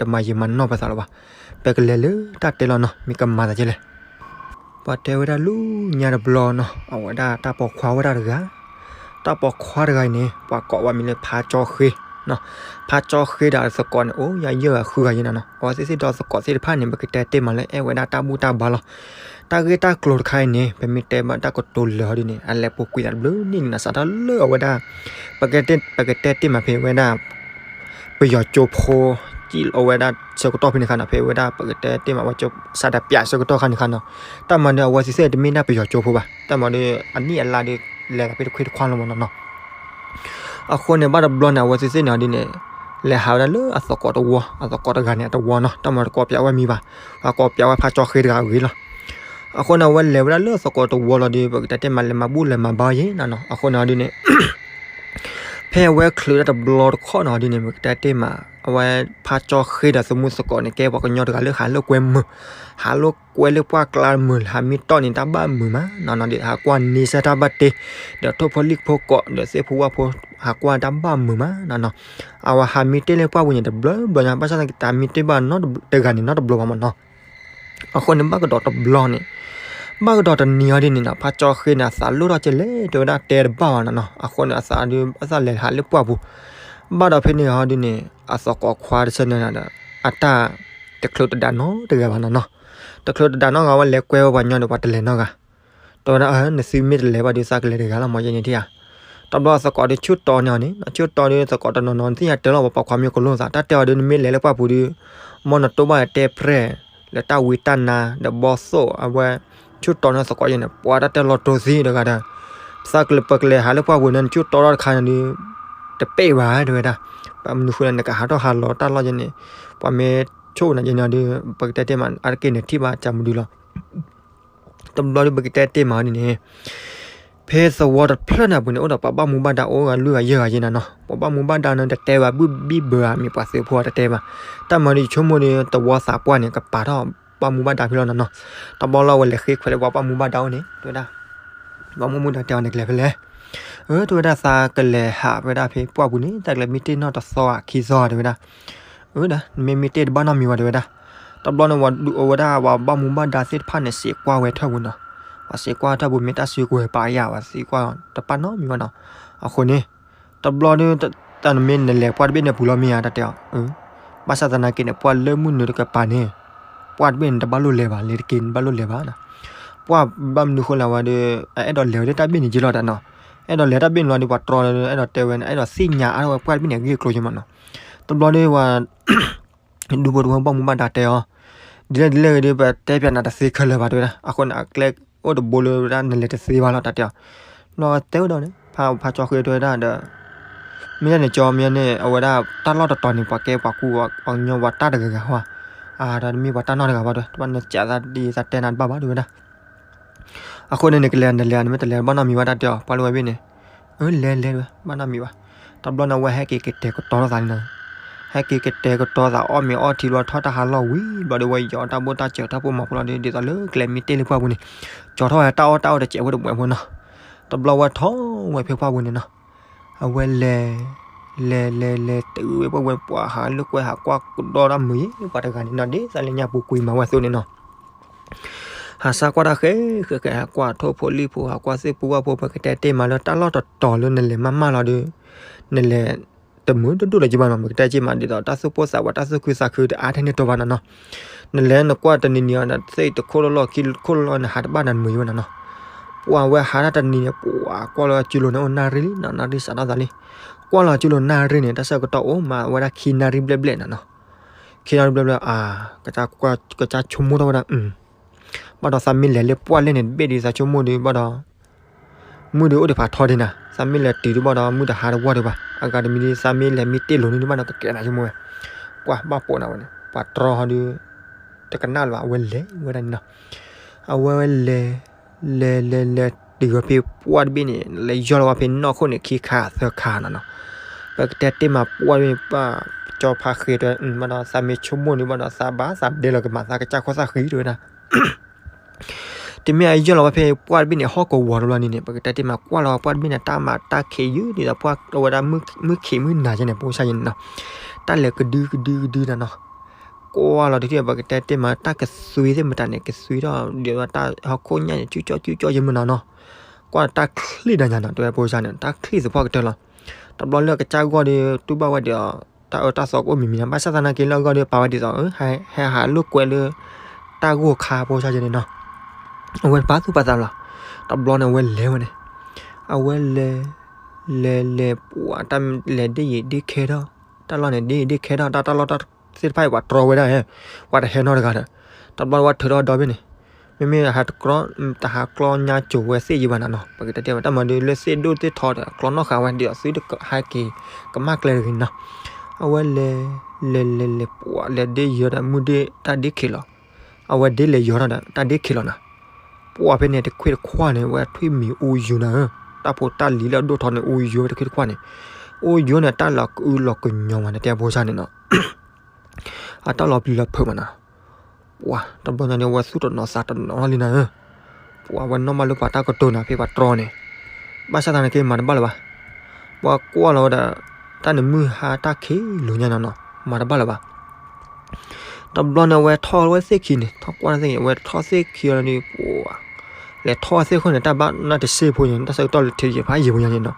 တမၤယံာ်မၤနီၢ်ပသးလၢၤဘၣ်. ပကလဲၤလၢတၢ်တဲလီၤနီၤ, မ့ၢ်ကမၤသးဒ်လဲၣ်. ပှၤတဲဝဲဒၣ်လၢညါတဘျီနီၤ, အဝဲဒၣ်တၢ်ပိာ်ခွါဝဲဒၣ်တဂၤ, တၢ်ပိာ်ခွါတဂၤအံၤန့ၣ် ပှၤကိးဝဲမံၤလၢဖါကၠီဃ့နီၤ. ဖါကၠီဃ့ဒီးသကိးန့ၣ် အိၣ်ယဲၢ်ဂၤဃုဂၤယဲၢ်နီၤနီၤ. အဝဲသ့ၣ်သ့ၣ်ဒီးသကိးသ့ၣ်တဖၣ်န့ၣ် ပကတဲတ့ၢ်မးလၢအဲၣ်ဝဲဒၣ်တၢ်ဘူၣ်တၢ်ဘါလီၤ. တၢ်ဂ့ၢ်တၢ်ကျိၤတခါအံၤန့ၣ် ပမ့ၢ်တဲဘၣ်တၢ်ကတိၤလၢာ်အီၤဒ်န့ၣ် အလဲၤပူၤကွံာ်သးတဘျုးနံၣ်န့ၣ်နီၤ, စးထီၣ်လၢအဝဲဒၣ် ပကတဲတ့ၢ်မးဖဲဝဲဒၣ် ပယီၤကၠိဖိ စံၣ်အဝဲဒၣ်ဆၢကတီၢ်ဖဲန့ၣ်ခါနီၤ, ဖဲဝဲဒၣ်ပကတဲတ့ၢ်မးဝဲကၠိ စးဒၣ်ပၠးဆၢကတီၢ်ခါန့ၣ်ခါနီၤ. တၢ်မၤဒီးအဝဲသ့ၣ်သ့ၣ်တမ့ၢ်ဒၣ်ပယီၤကၠိဖိဘၣ်, တၢ်မၤဒီးအနံၣ်အလါဒီး လဲၤသးဖဲတခွ့တခွါလီၤမးနီၤနီၤ. အဃိန့ၣ် ဘၣ်တဘျီန့ၣ် အဝဲသ့ၣ်သ့ၣ်န့ၣ်ဒ်န့ၣ် လဲၤဟးဝဲဒၣ်လၢအသကိးတဝီ, အသကိးတဂၤန့ၣ်အတဝီနီၤ, တၢ်မၤတကိးပၠးဝဲမံၤဘၣ်, ပှၤကိးပၠးဝဲဖါကၠီဃ့တဂၤအဂ့ၢ်လီၤ. အဃိန့ၣ် အဝဲလဲၤဝဲဒၣ်လၢအသကိးတဝီလီၤဒီး ပကတဲတ့ၢ်မးလဲၤမၤဘူၣ်လဲၤမၤဘါယဲနီၤနီၤ. အဃိန့ၣ်ဒ်န့ၣ် ဖဲအဝဲချုးဒၣ်တဘျီတခီၣ်န့ၣ်ဒ်န့ၣ် ပကတဲတ့ၢ်မး အဝဲဖါကၠီဃ့ဒီးသမူသကိးန့ၣ် ကဲပှၤကညီတဂၤလၢဟးလိာ်ကွဲမုာ်, ဟးလိာ်ကွဲလၢပှၢ်ကျါမုာ် ဟးမံတီၢ်န့ၣ် တၢ်ဘၣ်မုာ်မးနီၤနီၤ, ဒီးဟးကွၢ်န့ဆၢၣ်တၢ်ဘၣ်တ့, ဒီးထိၣ်ဖိလံၣ်ဖိကိး ဒီးသ့ၣ်ဖိဝၣ်ဖိ ဟးကွၢ်တၢ်ဘၣ်မုာ်မးနီၤနီၤ. အဝဲဟးမံတ့ၢ်လၢပှၢ်ပူၤန့ၣ် တဘျီဘျီညါ ဘၣ်ဆၣ်သနာ်က့ တၢ်မံတ့ၢ်ဘၣ်နီတဂၤန့ၣ်နီတဘျီဘၣ်မးနီၤ. အဃိန့ၣ် ဘၣ်ကဒီးတဘျီန့ၣ်, ဘၣ်ကဒီးတနံၤအီၤဒ်န့ၣ်နီၤ, ဖါကၠီဃ့န့ၣ် အသးလိၣ်ထီၣ်ကဲလဲၣ် တဲဝဲဒၣ်တဲတဘၣ်ဘၣ်နီၤနီၤ. အဃိန့ၣ် အသးဒုး အသးလဲၤဟးလၢပှၢ်ပူၤ, ဘၣ်ဒီးဖဲန့ၣ်အီၤဒ်န့ၣ် အသကိးခွါတဆၢန့ၣ်ဒီး အတၢ်တချုးတဒၣ်နီတဂၤဘၣ်နီၤနီၤ. တချုးတဒၣ်နီတဂၤ ဝဲလဲၤကွဲဝဲပှၤညီဒီး ပှၤတလဲၤနီတဂၤ တဲဝဲဒၣ် နသုမ့ၢ်တလဲၤဘၣ်ဒီး သးကလဲၤတဂၤလီၤ မ့ၢ်ယဲန့ၣ်ထံၣ်ဧါ. တဘျီအသကိးဒီးဆူၣ်တီန့ၢ်အီၤန့ၣ်, ဆူၣ်တီဒီးသကိးတနီၤနီၤ နသ့ၣ်ညါတဲလီၤ ပှၤပိာ်ခွါမ့ၢ်ကလိာ်သး တၢ်တဲအီၤဒီး နမ့ၢ်လဲၤလၢပှၢ်ပူၤဒီး မ်နတိၢ်ဘၣ်တဲပြဲၢ် လၢတၢ်ဝံတၢ်နါ ဒီးဘီသိၣ်အဝဲ ဆူၣ်တီန့ၢ်သကိးယဲန့ၣ် ပှၤတၢ်တဲလီၤတိၤသံတဂၤဒီး သးကလဲၤပကလဲၤဟးလၢပှၢ်ပူၤန့ၣ် နဆူၣ်တီထီၣ်တခါန့ၣ်ဒီး တပဲၢ်ဘၣ်တဲဝဲဒၣ်. ဘၣ်မနုၤဃိလဲၣ် နကဟးထီၣ်ဟးလီၤတၢ်လီၢ်ယဲန့ၣ် ပှၤမ့ၢ်ဆိၣ်နၤယဲန့ၣ်ဒီး ပကတဲတ့ၢ်မး အါတက့ၢ်န့ၣ်ထံၣ်ဘၣ်ကမုဒုလီၤ. တဘျီဒီးပကတဲတ့ၢ်မးဒ်န့ၣ် ဖဲသဝီတဖျၢၣ်န့ၣ်အပူၤန့ၣ် အိၣ်ဒီးပှၤဘၣ်မူဘၣ်ဒါအိၣ်ဂၤလွံၢ်ဂၤယဲၢ်ဂၤယဲၢ်နီၤနီၤ. ပှၤဘၣ်မူဘၣ်ဒါန့ၣ် တတဲဘၣ်ဘုၣ်ဘံၣ်ဘၢဧါ မ့ၢ်ပှၤသုးဖိတတဲဘၣ်. တၢ်မၤဒီးယဆိကမိၣ်ဒီး သဝီသးပှၢ်န့ၣ် ကပာ်ထီၣ်ဘၣ်မူဘၣ်ဒါဖဲလီၤနီၤနီၤ. တဘျီလီၤဝဲလဲၤဃ့ခွဲးလၢပှၤဘၣ်မူဘၣ်ဒါအိၣ်န့ၣ် တဲဝဲဒၣ် ပှၤဘၣ်မူဘၣ်ဒါတဲအီၤန့ၣ် ကလဲၤဖဲလဲၣ်. အၢ တဲဝဲဒၣ် သးကလဲၤဟးဝဲဒၣ်ဖဲပှၢ်ပူၤန့ၣ် တၢ်ကလဲၤမံတ့ၢ်နီၢ်တသီဧါခံသီဧါ တဲဝဲဒၣ်. အၢ ဒီး နမ့ၢ်မံတ့ၢ်တဘၣ်နီတမံၤဘၣ် တဲဝဲဒၣ်. တဘျီန့ၣ် ပှၤဒုးအိၣ်ဝဲဒၣ် ပှၤဘၣ်မူဘၣ်ဒါသ့ၣ်တဖၣ်န့ၣ် စံးကွၢ်ဝဲထၢၣ်ပူၤနီၤ. ပှၤစံးကွၢ်ထၢၣ်ပူၤ မ့ၢ်တၢ်စုကဝဲၤပာ်ယၤ ပှၤစံးကွၢ်တဘၣ်နီတမံၤဘၣ်နီၤ. အဃိန့ၣ် တဘျီဒီး တၢ်နမ့ၢ်နလဲၤပှၢ်တဘ့ၣ်န့ၣ်ပူၤလီၤမ့ၢ်ဧါ တၢ်တဲအီၤ. ဘၣ်ဆၣ်သနာ်က့န့ၣ် ပှၢ်လၢမုၢ်နုာ်တကပၤန့ၣ် ပှၢ်တဘ့ၣ်န့ၣ် တဘၣ်လိၣ်လဲၤဘၣ် လဲၤတက့ၢ်န့ၣ် တဘၣ်လိၣ်လဲၤဘၣ်နီၤ. ပှၢ်ဘၣ်မနုၤဃိလဲၣ်ဝဲဒီး အအဲၣ်ဒိးလဲၤဝဲဒၣ်တၢ်ဘ့ၣ်န့ၣ်က့လီၤတၢ်နီၤ. အဲၣ်ဒိးလဲၤတၢ်ဘ့ၣ်န့ၣ်လီၤဒီး ပှၤတြီလၢအဲၣ်ဒိးတဲဝဲန့ၣ် အဲၣ်ဒိးသ့ၣ်ညါအါထီၣ်ဝဲပှၢ်တဘ့ၣ်န့ၣ် အဂ့ၢ်အကျိၤက့မးနီၤ. တဘျီဒီးပှၤ ဒူဖိတဝၢဘၣ်မူဘၣ်ဒါတဲအီၤ, ဒ်လဲၣ်ဒ်လဲၣ်ဂ့ၤဒီး ပတဲပၠးနၤတသ့ခဲလၢာ်ဘၣ် တဲဝဲဒၣ်. အဃိန့ၣ် အကျဲအိၣ်တဘိလၢဝဲဒၣ် နလဲၤတသ့ဘၣ်လီၤ တၢ်တဲအီၤ. နီၢ်တဲဝဲဒၣ်န့ၣ် ဖါ ဖါကၠီဃ့တဲဝဲဒၣ်ဒီး မ့ၢ်ဒၣ်န့ၣ်ကၠီ မ့ၢ်န့ၣ် အဝဲဒၣ်တၢ်လီၢ်တတီၤန့ၣ် ပှၤကဲပှၤကူပှၤကညီပှၤတၢ်တဂၤဂၤဟီ, အတမ့ၢ်ပှၤတၢ်နီတဂၤဘၣ်ဒီး တဘၣ်နစးသးဒ်သးတဲနၤတဘၣ်ဘၣ် တဲဝဲဒၣ်. အဃိန့ၣ် နကလဲၤနလဲၤ နမ့ၢ်တလဲၤဘၣ်နီတမံၤဘၣ် တၢ်တဲအီၤ ပှၤလၢဝဲဘ့ၣ်န့ၣ်. အၢ လဲၤလဲၤဝဲ ဘၣ်နီတမံၤဘၣ်. တဘျီန့ၣ် အဝဲဟဲက့ၤကတဲာ်ကတီၤလိာ်သးန့ၣ်နီၤ. ဟဲက့ၤကတဲာ်ကတီၤသး အီၣ်မ့ၤအီထံလီၤ ထီၣ်တၢ်ဟးလီၢ်ဝံၤဘျီဒီး ဝဲယီၤတၢ်ဘိၣ်တၢ်စၢၤတၢ်ဖိမၤဖိလီၤဒီး ဒ်သိးလၢကျဲမ့ၢ်တ့ၢ်လၢပှၢ်ပူၤန့ၣ် ကၠီထီၣ်ဝဲတၢ်အီၣ်တၢ်အီတစဲးဖိတဘှဲးဖိနီၤ. တဘျီဝဲထီၣ်ဝဲဖဲပှၢ်ပူၤန့ၣ်နီၤ. အဝဲလဲၤ လဲၤလဲၤလဲၤတုၤဝဲပှၢ်ဝဲ ပှၤဟးလိာ်ကွဲဟးကွၢ်ကဒီးတၢ်မုာ်ယဲ ပှၤတဂၤန့ၣ်နီၤ ဒ်သိးလၢညါပူၤကွံာ်မၤဝဲအသိးန့ၣ်နီၤ. ဟးစၢ်ကွၢ်တၢ်ဃဲဃဲဃဲ ဟးကွၢ်ထိၣ်ဖိလံၣ်ဖိ ဟးကွၢ်သ့ၣ်ဖိဝၣ်ဖိ ပကတဲတ့ၢ်မးလၢတၢ်လီၢ်တတီၤလၢနလဲၤမးမးလီၤဒီး နလဲၤတမုာ်တဒိၣ်လၢၤက့ဘၣ်နီၤ ပကတဲက့မး ဒ်သိးတၢ်သူၣ်ပိၢ်သးဝး တၢ်သူၣ်ခုသးခုတအါထဲန့ၣ်တီဘၣ်နီၤနီၤ. နလဲၤနကွၢ်တနံၤနံၤအီၤ သ့ၣ်တခိၣ်လီၢ်လီၢ်ခံခိၣ်လီၢ်လီၢ် နဟးတဘၣ်နမုာ်ယဲဘၣ်နီၤနီၤ. ပှၤဝဲဟးတၢ်တနံၤန့ၣ် ပှၤကွၢ်လီၤကၠိလိၤန့ၣ် အိၣ်နၣ်ရံၣ်လံနီၤ နၣ်ရံၣ်စးထီၣ်သးလံ. ကွၢ်လီၤကၠိလိၤနၣ်ရံၣ်န့ၣ် တၢ်ဆၢကတီၢ်အိၣ်မးဝဲဒၣ်ခံနၣ်ရံၣ်ဘျဲၣ်ဘျဲၣ်နီၤနီၤ. ခံနၣ်ရံၣ်ဘျဲၣ်ဘျဲၣ် အါ ကစၢ်ဆိကမိၣ်ထီၣ်ဝဲဒၣ် ဘၣ်ဒီးသးမ့ၢ်လဲၤလၢပှၢ်လဲၣ်န့ၣ် တဘ့ၣ်ဒီးသးဆိကမိၣ်ဒီးဘၣ်ဒီး မုၢ်ဒီးအိၣ်ဒံးဖးထီဒံးနၤ, သးမ့ၢ်လဲၤတုၤဒံးဘၣ်ဒီး မုၢ်တဟါတဝီဒံးဘၣ်, အဂၤတမံၤဒံး သးမ့ၢ်လဲၤမံတ့ၢ်လိၤန့ၣ်ဒံးဘၣ်နီၤ ကကဲနၤဆိကမိၣ်ဝဲ, ပှၤဘၣ်ပိာ်နၤဝဲန့ၣ် ပှၤတြီဟီဒုး တကနၣ်လၢၤဘၣ် အဝဲလဲၤဝဲဒၣ်န့ၣ်နီၤ, အဝဲလဲၤ လဲၤလဲၤလဲၤတုၤဝဲဖဲပှၢ်တဘ့ၣ်န့ၣ် လဲၤယီၢ်လီၤဝဲဖဲနီၢ်ခိၣ်န့ၣ် ခံခါသၢခါနီၤနီၤ, ပကတဲတ့ၢ်မးပှၢ်တဘ့ၣ်န့ၣ် ပၢ်ကၠီဖါဃ့တဲဝဲ ဘၣ်ဒီးသးမ့ၢ်ဆိကမိၣ်န့ၣ် ဘၣ်ဒီးသးဘၣ်သးဒဲလီၤကမၤသးကစၢ်ခီၣ်သၣ်ဃံတဲဝဲဒၣ် တမ့ၢ်အယီၢ်လီၤဝဲဖဲပှၢ်တဘ့ၣ်န့ၣ် ဟီၣ်ကဝီၤတဘျီန့ၣ်န့ၣ် ပကတဲတ့ၢ်မးကွၢ်လီၤဝဲပှၢ်တဘ့ၣ်န့ၣ် တၢ်မၤတၢ်ခံးယုၢ်ဒ်သိးပှၢ်အဝဲဒၣ်မုၢ်ခံးမုၢ်နၤယဲန့ၣ် ပအိၣ်ဆၣ်ယဲန့ၣ်နီၤ, တၢ်လဲၤကဒုကဒုကဒုနၤနီၤ, ကွၢ်လီၤတထံၣ် ပကတဲတ့ၢ်မး တၢ်ကသွံသ့ၣ်မတၤန့ၣ် ကသွံထီၣ်ဒ်သိးတၢ်ဟီၣ်ခိၣ်ညၣ်န့ၣ် ကၠူကၠီကၠူကၠီယမုၢ်နီၤနီၤ, ကွၢ်တၢ်ချံၣ်ဒီးညါနီၤ တဲဝဲဖိစၢ်န့ၣ် တၢ်ချံၣ်သပှၢ်ကတၢၢ်လီၤ. တဘျီလၢကစၢ်ဂီၢ်ဒီး တူၢ်ဘၣ်ဝဲဒ်အီၤ တၢ်အၢတၢ်သီကအိၣ်မံၤမံၤနီၤ, ဘၣ်ဆၣ်သနာ်က့လၢအဂီၢ်ဒီး ပာ်ဝဲဒ်သိး ဟဲဟးလိာ်ကွဲလၢ တၢ်ဂိၢ်ခါဖိစၢ်ယဲန့ၣ်နီၤ, အဝဲတပာ်သူၣ်ပာ်သးလီၤ. တဘျီန့ၣ် အဝဲလဲၤဝဲန့ၣ်, အဝဲလဲၤ လဲၤလဲၤ ပှၤတၢ်လဲၤဒ့ၣ်ယံၤဒ့ၣ်ခဲထီၣ်, တၢ်လီၢ်န့ၣ် ဒ့ၣ်ယံၤဒ့ၣ်ခဲထီၣ် တၢ်တၢ်လီၢ်တၢ်သ့ၣ်တဖၣ်အံၤ ပှၤတြီဝဲဒၣ်, ပှၤတဟဲနီတဂၤဒီး, တဘျီဝဲထုးထီၣ်ဒီဘ့ၣ်န့ၣ်, မ့မ့ၢ်တဟးကျီညါစိၤဝဲသ့ၣ်ယံၤဘၣ်နၤနီၤ, ပကတဲတ့ၢ်ဘၣ် တၢ်မၤဒုးလၢသ့ၣ်ဒိၣ်သ့ၣ်ထီဒီး ကျီနီၣ်ဃာ်ဝဲဒ်သိးသုတဟဲက့ၤ ကမၣ်ကျဲတဂ့ၤနီၤ, အဝဲလဲၤ လဲၤလဲၤလဲၤ ပှၤလဲၤဒ့ၣ်ယံၤဒီး မုၢ်ဒ့ၣ်တၢ်ဒ့ၣ်ခံးလီၤ, အဝဲဒ့ၣ်လဲၤယံၤထီၣ်ဒီး တၢ်ဒ့ၣ်ခံးလီၤနၤ ပှၤဖဲန့ၣ် တခွ့တခွါန့ၣ် ဝဲထွံၣ်မံၤအူယူၤနၤဧၢ, တၢ်ဖိတၢ်လံၤလၢအဒိၣ်ထီန့ၣ် အူယူၤဝဲတခွ့တခွါန့ၣ်, အူယူၤန့ၣ် တၢ်လီၤကအုလီၤကညီၤမးန့ၣ် တဲဖိစၢ်န့ၣ်နီၤ, အတၢ်လီၤပျံၤလီၤဖုးမးနၤ, ပှၤတဘျီညါန့ၣ် ဝဲသူၣ်တနီၤသးတနီၤလီၤလံနၤဧၢ, ပှၤဝဲနီၣ်မးလၢပှၤတၢ်ကတိၤနၤ ဖဲပှၤတြီန့ၣ်, ဘၣ်ဆၣ်သနာ်က့မၤတဘၣ်လၢၤဘၣ်, ပှၤကွၢ်လီၤဝဲဒီး တၢ်န့ၣ်မုၢ်ဟါတၢ်ခံးလိာ်ညါနီၤနီၤ မၤတဘၣ်လၢၤဘၣ် တဘျီန့ၣ် အဝဲထီၣ်ဝဲသ့ၣ်ခံန့ၣ် ထီၣ်ကွၢ်သ့ၣ်ခံ အဝဲထီၣ်သ့ၣ်ခံလီၤဒီး ပှၤ လဲၤထီၣ်ဝဲသ့ၣ်ခိၣ်န့ၣ် တၢ်ဘၣ်နၢ်တစ့ဖိညါ တၢ်ဆၢကတီၢ်လၢထံယံာ်ဖးယံာ်ဖိညါန့ၣ်နီၤ,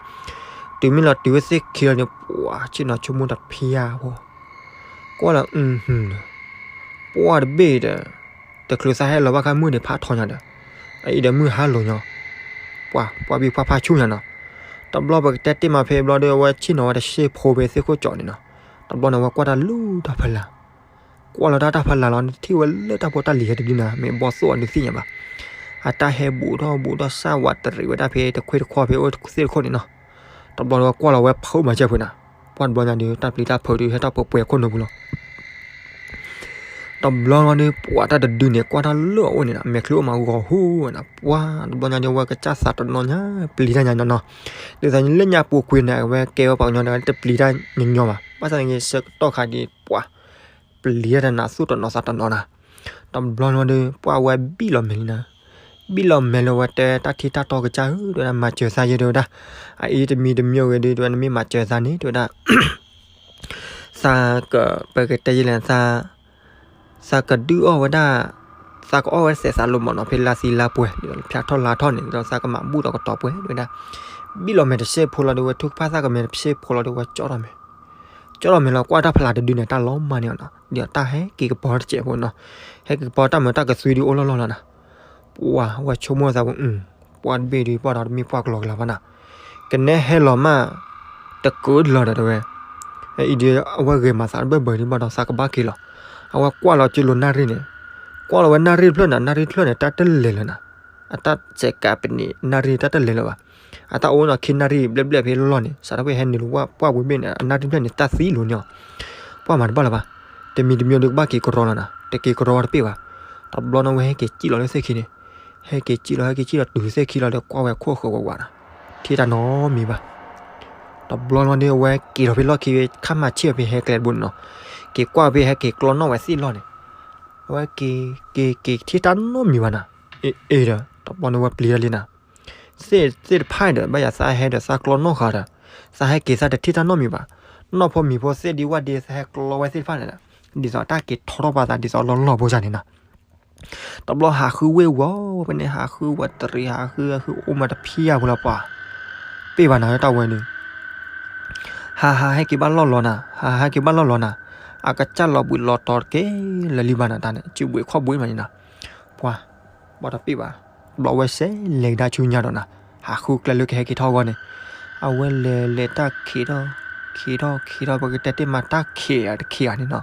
တုၤမ့ၢ်လီၤတုၤဝဲသ့ၣ်ခံလီၤန့ၣ် ပှၤဆ့ၣ်နီၤဆိကမိၣ်တဖံယါဖိ, ကွၢ်လီၤ ပှၤတဘ့ၣ်ဒီး တချုးသးဟဲလီၤဘၣ်ခါမုၢ်န့ၣ်ဖးထီညါဒီး, အအံၤဒီးမုၢ်ဟါလိာ်ညီ, ပှၤ ပှၤဘံၣ်ပှၤဖးဆူၣ်ညါနီၤ, တဘျီပကတဲတ့ၢ်မးဖဲဘျီဒီး အဝဲဆ့ၣ်နီၤဝဲတစ့ဖိဖဲသ့ၣ်ခိၣ်ကၠီန့ၣ်နီၤ, တဘျီန့ၣ် အဝဲကွၢ်တၢ်လူၤတၢ်ဖီလာ်, ကွၢ်လီၤတၢ်တၢ်ဖီလာ်လီၤ ထံၣ်ဝဲလၢတၢ်ဖိတၢ်လံၤဟဲတဘျုးနၤ မ့ၢ်ဘီၣ်သိၣ်အီၤဒုးသ့ၣ်ညါဘၣ်, အတၢ်ဟဲဘူးထီၣ်ဘူးထီၣ်စၢ်ဝးတရံးဝဲဒၣ်ဖဲတခွ့တခွါဖဲအိၣ်သ့ၣ်တခိၣ်န့ၣ်နီၤ, တဘျီဒီးဝဲကွၢ်လီၤဝဲဖုးမၤစၢၤဖုးနၤ, ပှၤတဘျီညါဒီး တၢ်ပျံၤတၢ်ဖုးဒီး ဟဲထီၣ်ပှဲၤပှဲၤခိၣ်နူာ်ပူၤလီၤ တဘျီလီၤဒီး ပှၤတၢ်တဒုန့ၣ် ကွၢ်တၢ်လၢအအိၣ်န့ၣ်နီၤ မဲာ်ချံအိၣ်မးဂီၤဟူဝဲနီၤ, ပှၤတဘျီညါဒီး အဝဲကစၢ်သးတနီၤညါ ပျံၤတၢ်ညါနီၤနီၤ, ဒ်သိးလၢညါပူၤကွံာ်န့ၣ် အဝဲကဲဝဲပှၤကညီဒီး တပျံၤတၢ်ညီညီဘၣ်, ဘၣ်ဆၣ်သနာ်က့ဆၢကတီၢ်ခါဒီး ပှၤ ပျံၤတၢ်နၤသူၣ်တနီၤသးတနီၤနၤ, တဘျီလီၤဒီး ပှၤဝဲဘံၣ်လီၤမဲာ်လံနၤ, ဘံၣ်လီၤမဲာ်လၢဝဲတဲတၢ်ထံတၢ်တီကစၢ်ဧၢ တဲဝဲဒၣ် မၤစၢၤသးယဲတဲဝဲဒၣ်, အအံၤတမံၤတမံၤဂ့ၤဒီး တဲဝဲ နမ့ၢ်မၤစၢၤသးန့ၣ် တဲဝဲဒၣ် သးက ပကတဲယလဲၣ် သးကဒုးအီၣ်ဝဲဒၣ်, သးကအီၣ်ဝဲစဲးသးလိမၤနီၤ ဖဲလါသံလါပှဲၤ ဖၠါထီၣ်လါထီၣ်န့ၣ် ဒီးသးကမၤဘူၣ်ဒီးကတီၤပှဲၤ တဲဝဲဒၣ်, ဘံၣ်လီၤမဲာ်တစဲးဖိလီၤဒီး ဝဲထုကဖၣ်သးကမဲာ်တစဲးဖိလီၤဒီး ဝဲကၠီထီၣ်မဲာ်, ကၠီထီၣ်မဲာ်လီၤ ကွၢ်တၢ်ဖီလာ်တဒုန့ၣ် တၢ်လီၤမၢ်န့ၢ်အီၤနီၤ, ဒီးတၢ်ဟဲက့ၤကပီၤတစဲးဖိနီၤ, ဟဲက့ၤကပီၤတၢ်မုာ်တၢ်ကသွံဒုးအိၣ်လီၢ်လီၢ်လီၤနီၤ, ပှၤ ဝဲဆိကမိၣ်သးဝဲ ပှၤတဘ့ၣ်ဒုးဘၣ်ဒီး တမ့ၢ်ပှၤကလီကလီဘၣ်နီၤ, ကနဲဟဲလီၤမး တကုာ်လီၤဒီးတဲဝဲ, အံၤဒုး အဝဲဂဲၤမၤသးတဘၢၣ်ဘၢၣ်ဒုးဘၣ်ဒီး သးကဘၣ်က့ၤလီၤ, အဝဲကွၢ်လီၤကၠိလိၤနၣ်ရံၣ်န့ၣ်, ကွၢ်လီၤဝဲနၣ်ရံၣ်တဖျၢၣ်န့ၣ် နၣ်ရံၣ်တဖျၢၣ်န့ၣ် တၢ်တလဲၤလၢၤနီၤ, အတၢ်စဲးကးပနံးနၣ်ရံၣ်တၢ်တလဲၤလၢၤဘၣ်, အတၢ်အိၣ်နီၤခံနၣ်ရံၣ်ဘျဲၣ်ဘျဲၣ်ဖဲလီၢ်န့ၣ် စးထီၣ်ဖဲဟဲနုာ်လီၤပှၢ်ဝံၤဘ့ၣ်န့ၣ် အနၣ်ရံၣ်တဖျၢၣ်န့ၣ် တၢ်သံလိာ်န့ၢ်အီၤ, ပှၤမၤတဘၣ်လၢၤဘၣ်, တမံၤတမံၤဒုးကဘၣ်က့ၤကရီလီၤနီၤ, တက့ၤကရီဝဲတပ့ၢ်ဘၣ်, တဘျီန့ၣ်ဝဲဟဲက့ၤစံၣ်လီၤလၢသ့ၣ်ခံန့ၣ် ဟဲက့ၤစံၣ်လီၤ ဟဲက့ၤစံၣ်လီၤတုၤသ့ၣ်ခံလီၤဒီး ကွၢ်ဝဲခိၣ်ဃၢၤဝဲဝးနီၤ, ထံၣ်တၢ်နီတမံၤဘၣ်, တဘျီလီၤဒီး အဝဲက့ၤထီၣ်ဖဲလီၢ်ခံ ခါမၤဆံၣ်အီၤဖဲဟဲကျဲတဘိန့ၣ်နီၤ, က့ၤကွၢ်ဖဲဟဲက့ၤကျီနီၣ်ဝဲသ့ၣ်လီၢ်န့ၣ်, အဝဲက့ၤ က့ၤက့ၤထံၣ်တၢ်နီတမံၤဘၣ်နီၤ, အ့ၣ်ဒီး တဘျီန့ၣ်ဝဲပျံၤတၢ်လံနီၤ, သ့ၣ်သ့ၣ်တဖၣ်ဒီး ဘၣ်ယၤသးဟဲဒီးသးကျီနီၣ်ဃာ်ဒီး သးဟဲက့ၤသးတထံၣ်တၢ်နီတမံၤဘၣ်, နီၢ်ဖိမံၤဖိသ့ၣ်ဒ်ဝဲဒ်သးဟဲကျီဝဲသ့ၣ်တဖၣ်န့ၣ်ဒီး ဒ်သိးတၢ်က့ၤထီထီၣ်ပာ်သးဒ်သိးလီၢ်လီၢ်ဖိစၢ်န့ၣ်နီၤ တဘျီဟးဃုဝ့ၢ်ဝီၤ ဖဲန့ၣ် ဟးဃုဝးတရံး ဟးဃု ဟးဃုအိၣ်မးတဖံးယါဖိလီၤပှၤ, ပ့ၢ်ဘၣ်နၤလၢတၢ်ဝဲဒုး, ဟးဟးဟဲက့ၤဘၣ်လီၢ်လီၤနၤ, ဟးဟးက့ၤဘၣ်လီၢ်လီၤနၤ, အကစၢ်လီၤဘှံးလီၤတီၤတက့ၢ်လၢာ်လံဘၣ်နၤတၢ်န့ၣ် စုဘှံးခီၣ်ဘှံးမးန့ၣ်နီၤ, ပှၤ ဘၣ်တပ့ၢ်ဘၣ်, တဘျီဝဲစဲးလဲၤကဒါဆူညါဒီးနၤ, ဟးဃုကျဲလၢကဟဲက့ၤထီၣ်အဂီၢ်န့ၣ်, အဝဲလဲၤလဲၤတၢ်ခံးထီၣ်, ခံးထီၣ်ခံးထီၣ် ပကတဲတ့ၢ်မးတၢ်ခံးအတခံးဧါန့ၣ်နီၤ,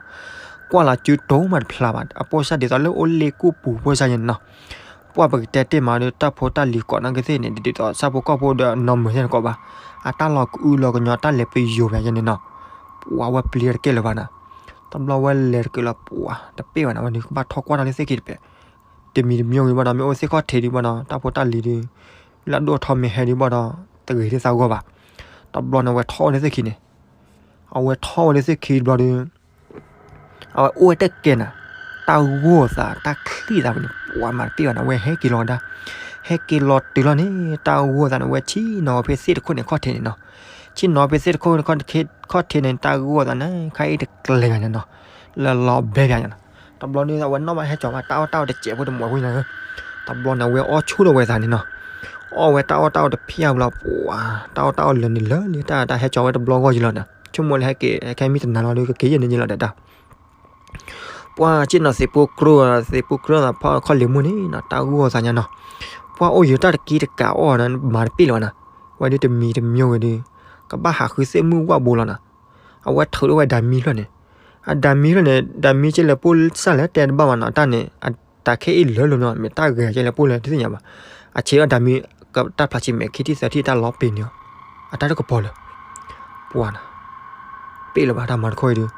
ကွၢ်လီၤစုတိၤမးတဖျါဘၣ် အပိၢ်စၢ်ဒ်သိးလၢအိၣ်လ့ၣ်ကူၣ်ပူၤပိၢ်စၢ်န့ၣ်နီၤ, ပှၤပကတဲတ့ၢ်မးဒီး တၢ်ဖိတၢ်လံၤကိးနီၢ်ကသ့ၣ်န့ၣ် ဒ်သိးဆၣ်ဖိကီၢ်ဖိဒီးနီၢ်မုာ်သ့ၣ်န့ၣ်ကိးဘၣ်, အတၢ်လီၤကအုလီၤကညီတၢ်လဲၤပယိၤဖဲန့ၣ်နီၤ, ပှၤဝဲပျံၤတကဲလၢၤဘၣ်နၤ, တဘျီဝဲလဲၤတက့ၢ်လီၤ ပှၤတပ့ၢ်ဘၣ်နၤ ဝဲန့ၣ်ကဘၣ်ထီၣ်ကွၢ်တၢ်လၢသ့ၣ်ခံတပဲး, တမံၤတမံၤဂ့ၤဘၣ်ဒီး မ့ၢ်အိၣ်သ့ၣ်ခီၣ်ထံးဒံးဘၣ်ဒီး တၢ်ဖိတၢ်လံၤဒုး လၢအဒိၣ်ထီၣ်မ့ၢ်ဟဲဒံးဘၣ်ဒီး တဂ့ၤဒ်သးဂီၢ်ဘၣ်, တဘျီန့ၣ် အဝဲထီၣ်ဝဲလၢသ့ၣ်ခံန့ၣ်, အဝဲထီၣ်ဝဲလၢသ့ၣ်ခံတဘျီဒီး အဝဲအိၣ်ဝဲတကဲနၤ, တၢ်ဂိၢ်သး တၢ်ချံၣ်သးဝဲန့ၣ် ပှၤမၤတပ့ၢ်ဘၣ်နၤ အဝဲဟဲက့ၤလီၤဝဲဒၣ်, ဟဲက့ၤလီၤတုၤလီၤန့ၣ် တၢ်ဂိၢ်သးန့ၣ် အဝဲဆ့ၣ်နီၤဖဲသ့ၣ်တခိၣ်န့ၣ်ခီၣ်ထံးန့ၣ်နီၤ, ဆ့ၣ်နီၤဖဲသ့ၣ်တခိၣ်န့ၣ်ခီၣ်ထံးန့ၣ် တၢ်ဂိၢ်သးန့ၣ် ခါအံၤတကျဲၤဂၤန့ၣ်နီၤ, လၢလီၤဘဲဂၤန့ၣ်နီၤ, တဘျီန့ၣ် အဝဲနီၣ်ဘၣ်ဟဲကၠီၤဘၣ်တၢ်အီၣ်တၢ်အီတစဲးဖိတမွဲဖိညါဧၢ. တဘျီန့ၣ် အဝဲအီၣ်ဆူၣ်ထီၣ်ဝဲသးန့ၣ်နီၤ. အီၣ်ဝဲတၢ်အီၣ်တၢ်အီတဖျၢၣ်ဘျီ ပှၤ တၢ်အီၣ်တၢ်အီလၢာ်န့ၣ်လၢာ်လံ တၢ်တၢ်ဟဲကၠီၤဝဲတဘျီဂီၢ်ယံၤလီၤဒီး ဆိကမိၣ်လၢဟဲက့ၤ ဟဲခဲမံတနၤလီၤဒီး ကက့ၤယဲၢ်န့ၣ်ယံၤလီၤဒီးတၢ် ပှၤက့ၤနီၤသ့ၣ်ပိၢ်ကြၢး သ့ၣ်ပိၢ်ကြၢးသးဖီခီၣ်လ့ၤမုၢ်န့ၣ်နီၤ တၢ်ဂိၢ်သးညါနီၤ. ပှၤအိၣ်ယံၤတၢ်တက့ၢ်တကးအီၣ်နီၤ မၤတပ့ၣ်လၢၤဘၣ်နီၤ. ဝဲဒုးတမံၤတမံၤဝဲဒီး ကဘၣ်ဟးဃုသ့ၣ်မုၢ်ဝၣ်ဘိလီၤနီၤ. အဝဲထုးထီၣ်ဝဲဒၤမံဖျၢၣ်န့ၣ်, အဒၤမံဖျၢၣ်န့ၣ် ဒၤမံကဲလဲၣ်ပိၢ်စၢ်လဲၣ်တဲတဘၣ်ဘၣ်နီၤ တၢ်န့ၣ် တၢ်ခဲအံၤလၢာ်လီၤနီၤ မ့ၢ်တၢ်ဂဲၤကဲလဲၣ်ပိၢ်လဲၣ်တသ့ၣ်ညါဘၣ်. အဆံးအီၣ်ဒၤမံ တၢ်ဖျါဆံးမဲာ်ခံထံၣ်သၢထံၣ်တၢ်လီၤပ့ၤန့ၣ်အီၤ အတၢ်တကပီၤလၢၤ ပှၤနီၤ ပ့ၣ်လၢၤဘၣ်တၢ်မၤတခီအံၤဒီး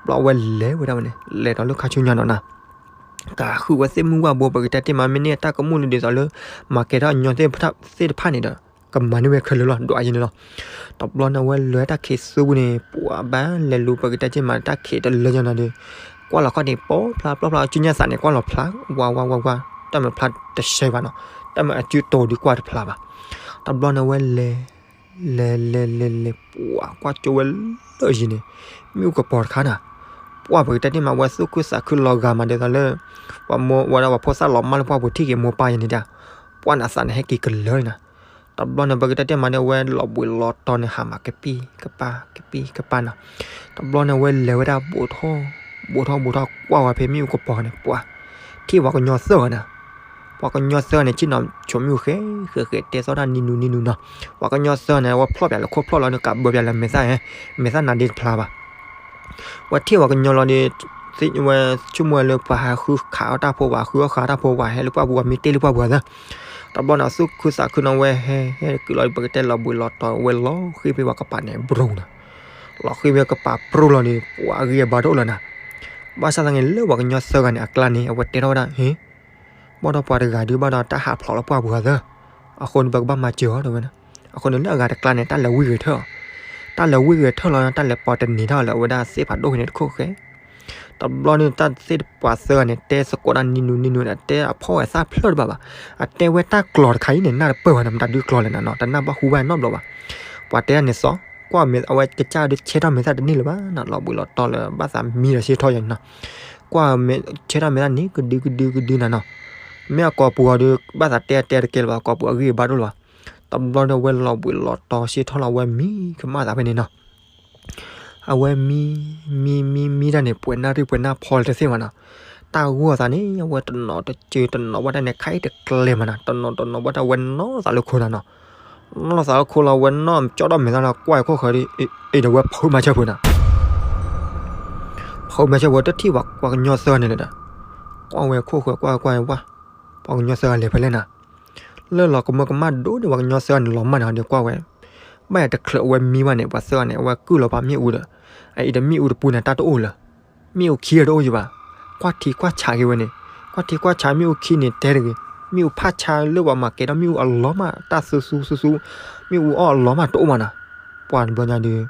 ဘျီအဝဲလဲၤဝဲဒၣ်ဝဲန့ၣ် လဲၤဒီးလၢခါဆူညါနီၤနီၤ ကဃုဝဲသ့ၣ်မုၢ်ဝၣ်ဘိ ပကတဲတ့ၢ်မး မ့ၢ်န့ၢ်တၢ်ကမူၣ်လၢဒ်သိးလၢ မၤကဲထီၣ်အညီသ့ၣ်တဖၣ်န့ၣ်ဒီး ကမၤန့ၢ်ဝဲခဲလၢာ်လီၤ ဒွးယဲန့ၣ်လီၤ. တဘျီန့ၣ် အဝဲလဲၤတၢ်ခံးသူပူၤန့ၣ် ပှၤဘၣ်လဲၤလူၤ ပကတဲတ့ၢ်မး တၢ်ခံးတလၢညါနီၤဒီး ကွၢ်လီၤခီၣ်န့ၣ် ပီဖျါပျီဖျါ အစုညါသးန့ၣ် ကွၢ်လီၤဖျါ ဝါဝါဝါဝါ တၢ်မၤဖျါတဆဲးဘၣ်နီၤ တၢ်မၤအစုတိၤဒီးကွၢ်တဖျါဘၣ်. တဘျီန့ၣ် အဝဲလဲၤ လဲၤလဲၤလဲၤလဲၤ ပှၤကွၢ်ကၠိဝဲလၢယံၤန့ၣ် မ့ၣ်အူကပီၤတခါနီၤ ပှၤပကတဲတ့ၢ်မး ဝဲသူၣ်ခုသးခုလီၤဂာ်မးဒ်သိးလၢ ပှၤမိၢ်ဝဲဒၣ်ပှၤဖိသၣ်လီၤမၢ်လၢပှၢ်ပူၤထံၣ်က့ၤမိၢ်ပၢ်ယဲန့ၣ်ဒီး ပှၤန့ၣ်အသးန့ၣ်ဟဲက့ၤကလၢာ်န့ၣ်နီၤ. တဘျီန့ၣ် ပကတဲတ့ၢ်မးန့ၣ် အဝဲလီၤဘှံးလီၤတီၤန့ၣ် ဟးမးကပံၢ်ကပၢ် ကပံၢ်ကပၢ်နီၤ. တဘျီန့ၣ် အဝဲလဲၤဝဲဒၣ်ဘူးထီၣ် ဘူးထီၣ်ဘူးထီၣ် ကွၢ်ဝဲဖဲမ့ၣ်အူကပီၤန့ၣ် ပှၤ ထံၣ်ပှၤကညီသၢဂၤန့ၣ် ပှၤကညီသၢဂၤန့ၣ် ဆ့ၣ်နီၤဆိးမ့ၣ်အူဃဲဃဲဃဲ တဲသီၣ်တၢ်နံၤနူၤနံၤနူၤနီၤ. ပှၤကညီသၢဂၤန့ၣ် အဝဲဖျီၣ်ပၠးလၢခိၣ်ဖျီၣ်လီၤန့ၣ် ကးဘၢပၠးလၢမဲာ်သၣ်ဟဲ မဲာ်သၣ်နါဒ့တဖျါဘၣ်. ဝဲထံၣ်ပှၤကညီလီၤဒီး ဝဲဆိကမိၣ်ဝဲလၢပှၤဟးဃုခးအီၣ်တၢ်ဖိ ပှၤဃုအီၣ်ဃာ်တၢ်ဖိ ပှၤဟဲလၢပှၢ်ပူၤ ပှၤမ့ၢ်တ့ၢ်လၢပှၢ်ပူၤသၢ တဘျီန့ၣ် သူၣ်ခုသးခုနီၤ ဝဲဟဲဟဲကုာ်လီၤဒီး ပကတဲလီၤဘှံးလီၤတီၤ ဝဲလီၤဃ့ဖဲပှၤကပၤန့ၣ် ဘြူၤနီၤ. လီၤဃ့ဖဲကပၤဘြူၤလီၤဒီး ပှၤအဂံၢ်အဘါတအိၣ်လၢၤနီၤ. ဘၣ်ဆၣ်သနာ်က့ လၢပှၤကညီသၢဂၤန့ၣ် အကျါန့ၣ် အဝဲတဲထီၣ်ဝဲဒၣ် ဟ့ ဘၣ်ဒီးပှၤတဂၤဒုးဘၣ်ဒီးတၢ်ဟးဖျိးလၢပှၢ်ပူၤသၢ အဃိန့ၣ် ပကဘၣ်မၤစၢၤအီၤတဲဝဲန့ၣ်. အဃိန့ၣ် လၢအဂၤတကျါန့ၣ် တၢ်လဲၤဝံဂဲၤထၢၣ်အီၤ တၢ်လဲၤဝံဂဲၤထၢၣ်လီၤ တၢ်လဲၤပိာ်တန့ၢ်ထီၣ်လၢအဝဲဒၣ်သ့ၣ်ဖးဒိၣ်က့ၤန့ၣ်တခိၣ်ဃဲ တဘျီန့ၣ် တၢ်သ့ၣ်တပှၤသၢဂၤန့ၣ် တဲသကိးတၢ်နံၤနူၤနံၤနူၤန့ၣ် တဲအဖီၣ်ဝဲသၣ်ဖျၢၣ်တဘၣ်ဘၣ်. အတဲဝဲတၢ်ကျိာ်တခါအံၤန့ၣ် နၢ်တပၢၢ်ဘၣ်နီၤ မတၤဒုးကျိာ်လဲၣ်နီၤ တနၢ်ဘၣ်ဟူဘၣ်နီတဘျီဘၣ်. ပှၤတဲဒၣ်န့ၣ်သီ ကွၢ်မ့ၢ်အဝဲကစၢ်ဒုးဆဲထီၣ်မဲာ်သၣ်တန့ၢ်လၢၤဘၣ်နီၤ လီၤဘှံးလီၤတီၤလၢဘၣ်သးမံဒီးဆ့ထီၣ်ယဲန့ၣ်နီၤ. ကွၢ်ဆဲထီၣ်မဲာ်သၣ်န့ၣ် ကဒုကဒုကဒုနၤနီၤ. မ့ၢ်အကိာ်ပူၤအီၤဒီး ဘၣ်သးတဲတဲတကဲလၢၤဘၣ် အကိာ်ပူၤအဂံၢ်အဘါတအိၣ်လၢၤဘၣ်. တဘျီဒီး အဝဲလီၤဘှံးလီၤတီၤဆ့ထီၣ်လီၤ အဝဲမံကမၣ်သးဖဲန့ၣ်နီၤ. အဝဲမံ မံ မံ မံတၢ်န့ၣ် ပှဲၤနၢ်ရံၣ်ပှဲၤနၢ်ဖီလၢတသ့ၣ်မးနီၤ. တၢ်ဂိၢ်သးန့ၣ် အဝဲတနီၤတစၢၤတနီၤဘၣ်တၢ်န့ၣ် ခါအံၤတကျဲၤမးနီၤ တနီၤတနီၤဘၣ်တၢ်ဝဲနီၣ်သးလၢခိနီၤနီၤ. နီၣ်သးလၢခိလီၤ ဝဲနီၣ်ကၠီၣ်ထီၣ်မဲာ်သၣ်လီၤ ကွၢ်အံၤခိၣ်ဃၢၤဒီး အ့ၣ်ဒီးဝဲဖုးမၤဆၢဖိနီၤ. ဖုးမၤဆၢဖိ တထံၣ်ပှၤကညီသၢဂၤန့ၣ်လၢၤဒီး ကွၢ်ဝဲခိၣ်ဃၢၤ ကွၢ်ကွၢ်ဝဲ ပှၤကညီသၢဂၤလဲၤဖဲလဲၣ်နီၤ. လၢလီၤကမၢကမၣ်ဒိၣ်န့ၣ် ပှၤကညီသၢဂၤန့ၣ် လီၤမၢ်န့ၣ်ဒီးကွၢ်ဝဲ ဘၣ်ယၤတချုးအဝဲမံဘၣ်န့ၣ် ပှၤသၢဂၤန့ၣ် အဝဲကုၢ်လီၤပာ်မ့ၣ်အူဒီး အအံၤဒီးမ့ၣ်အူတပူၤန့ၣ် တၢ်တအိၣ်လၢၤ မ့ၣ်အူခံတအိၣ်ယံၤဘၣ်. ကွၢ်ထံကွၢ်ဆးက့ၤဝဲန့ၣ် ကွၢ်ထံကွၢ်ဆးမ့ၣ်အူခံန့ၣ်တဲတဂ့ၤ မ့ၣ်အူဖးဆါလၢပှၤမၤကဲထီၣ်မ့ၣ်အူအလီၢ်မး တၢ်သူသူသူသူ မ့ၣ်အူအီၣ်အလီၢ်မးတအိၣ်မးနီၤ. ပှၤတဘျီညါဒီး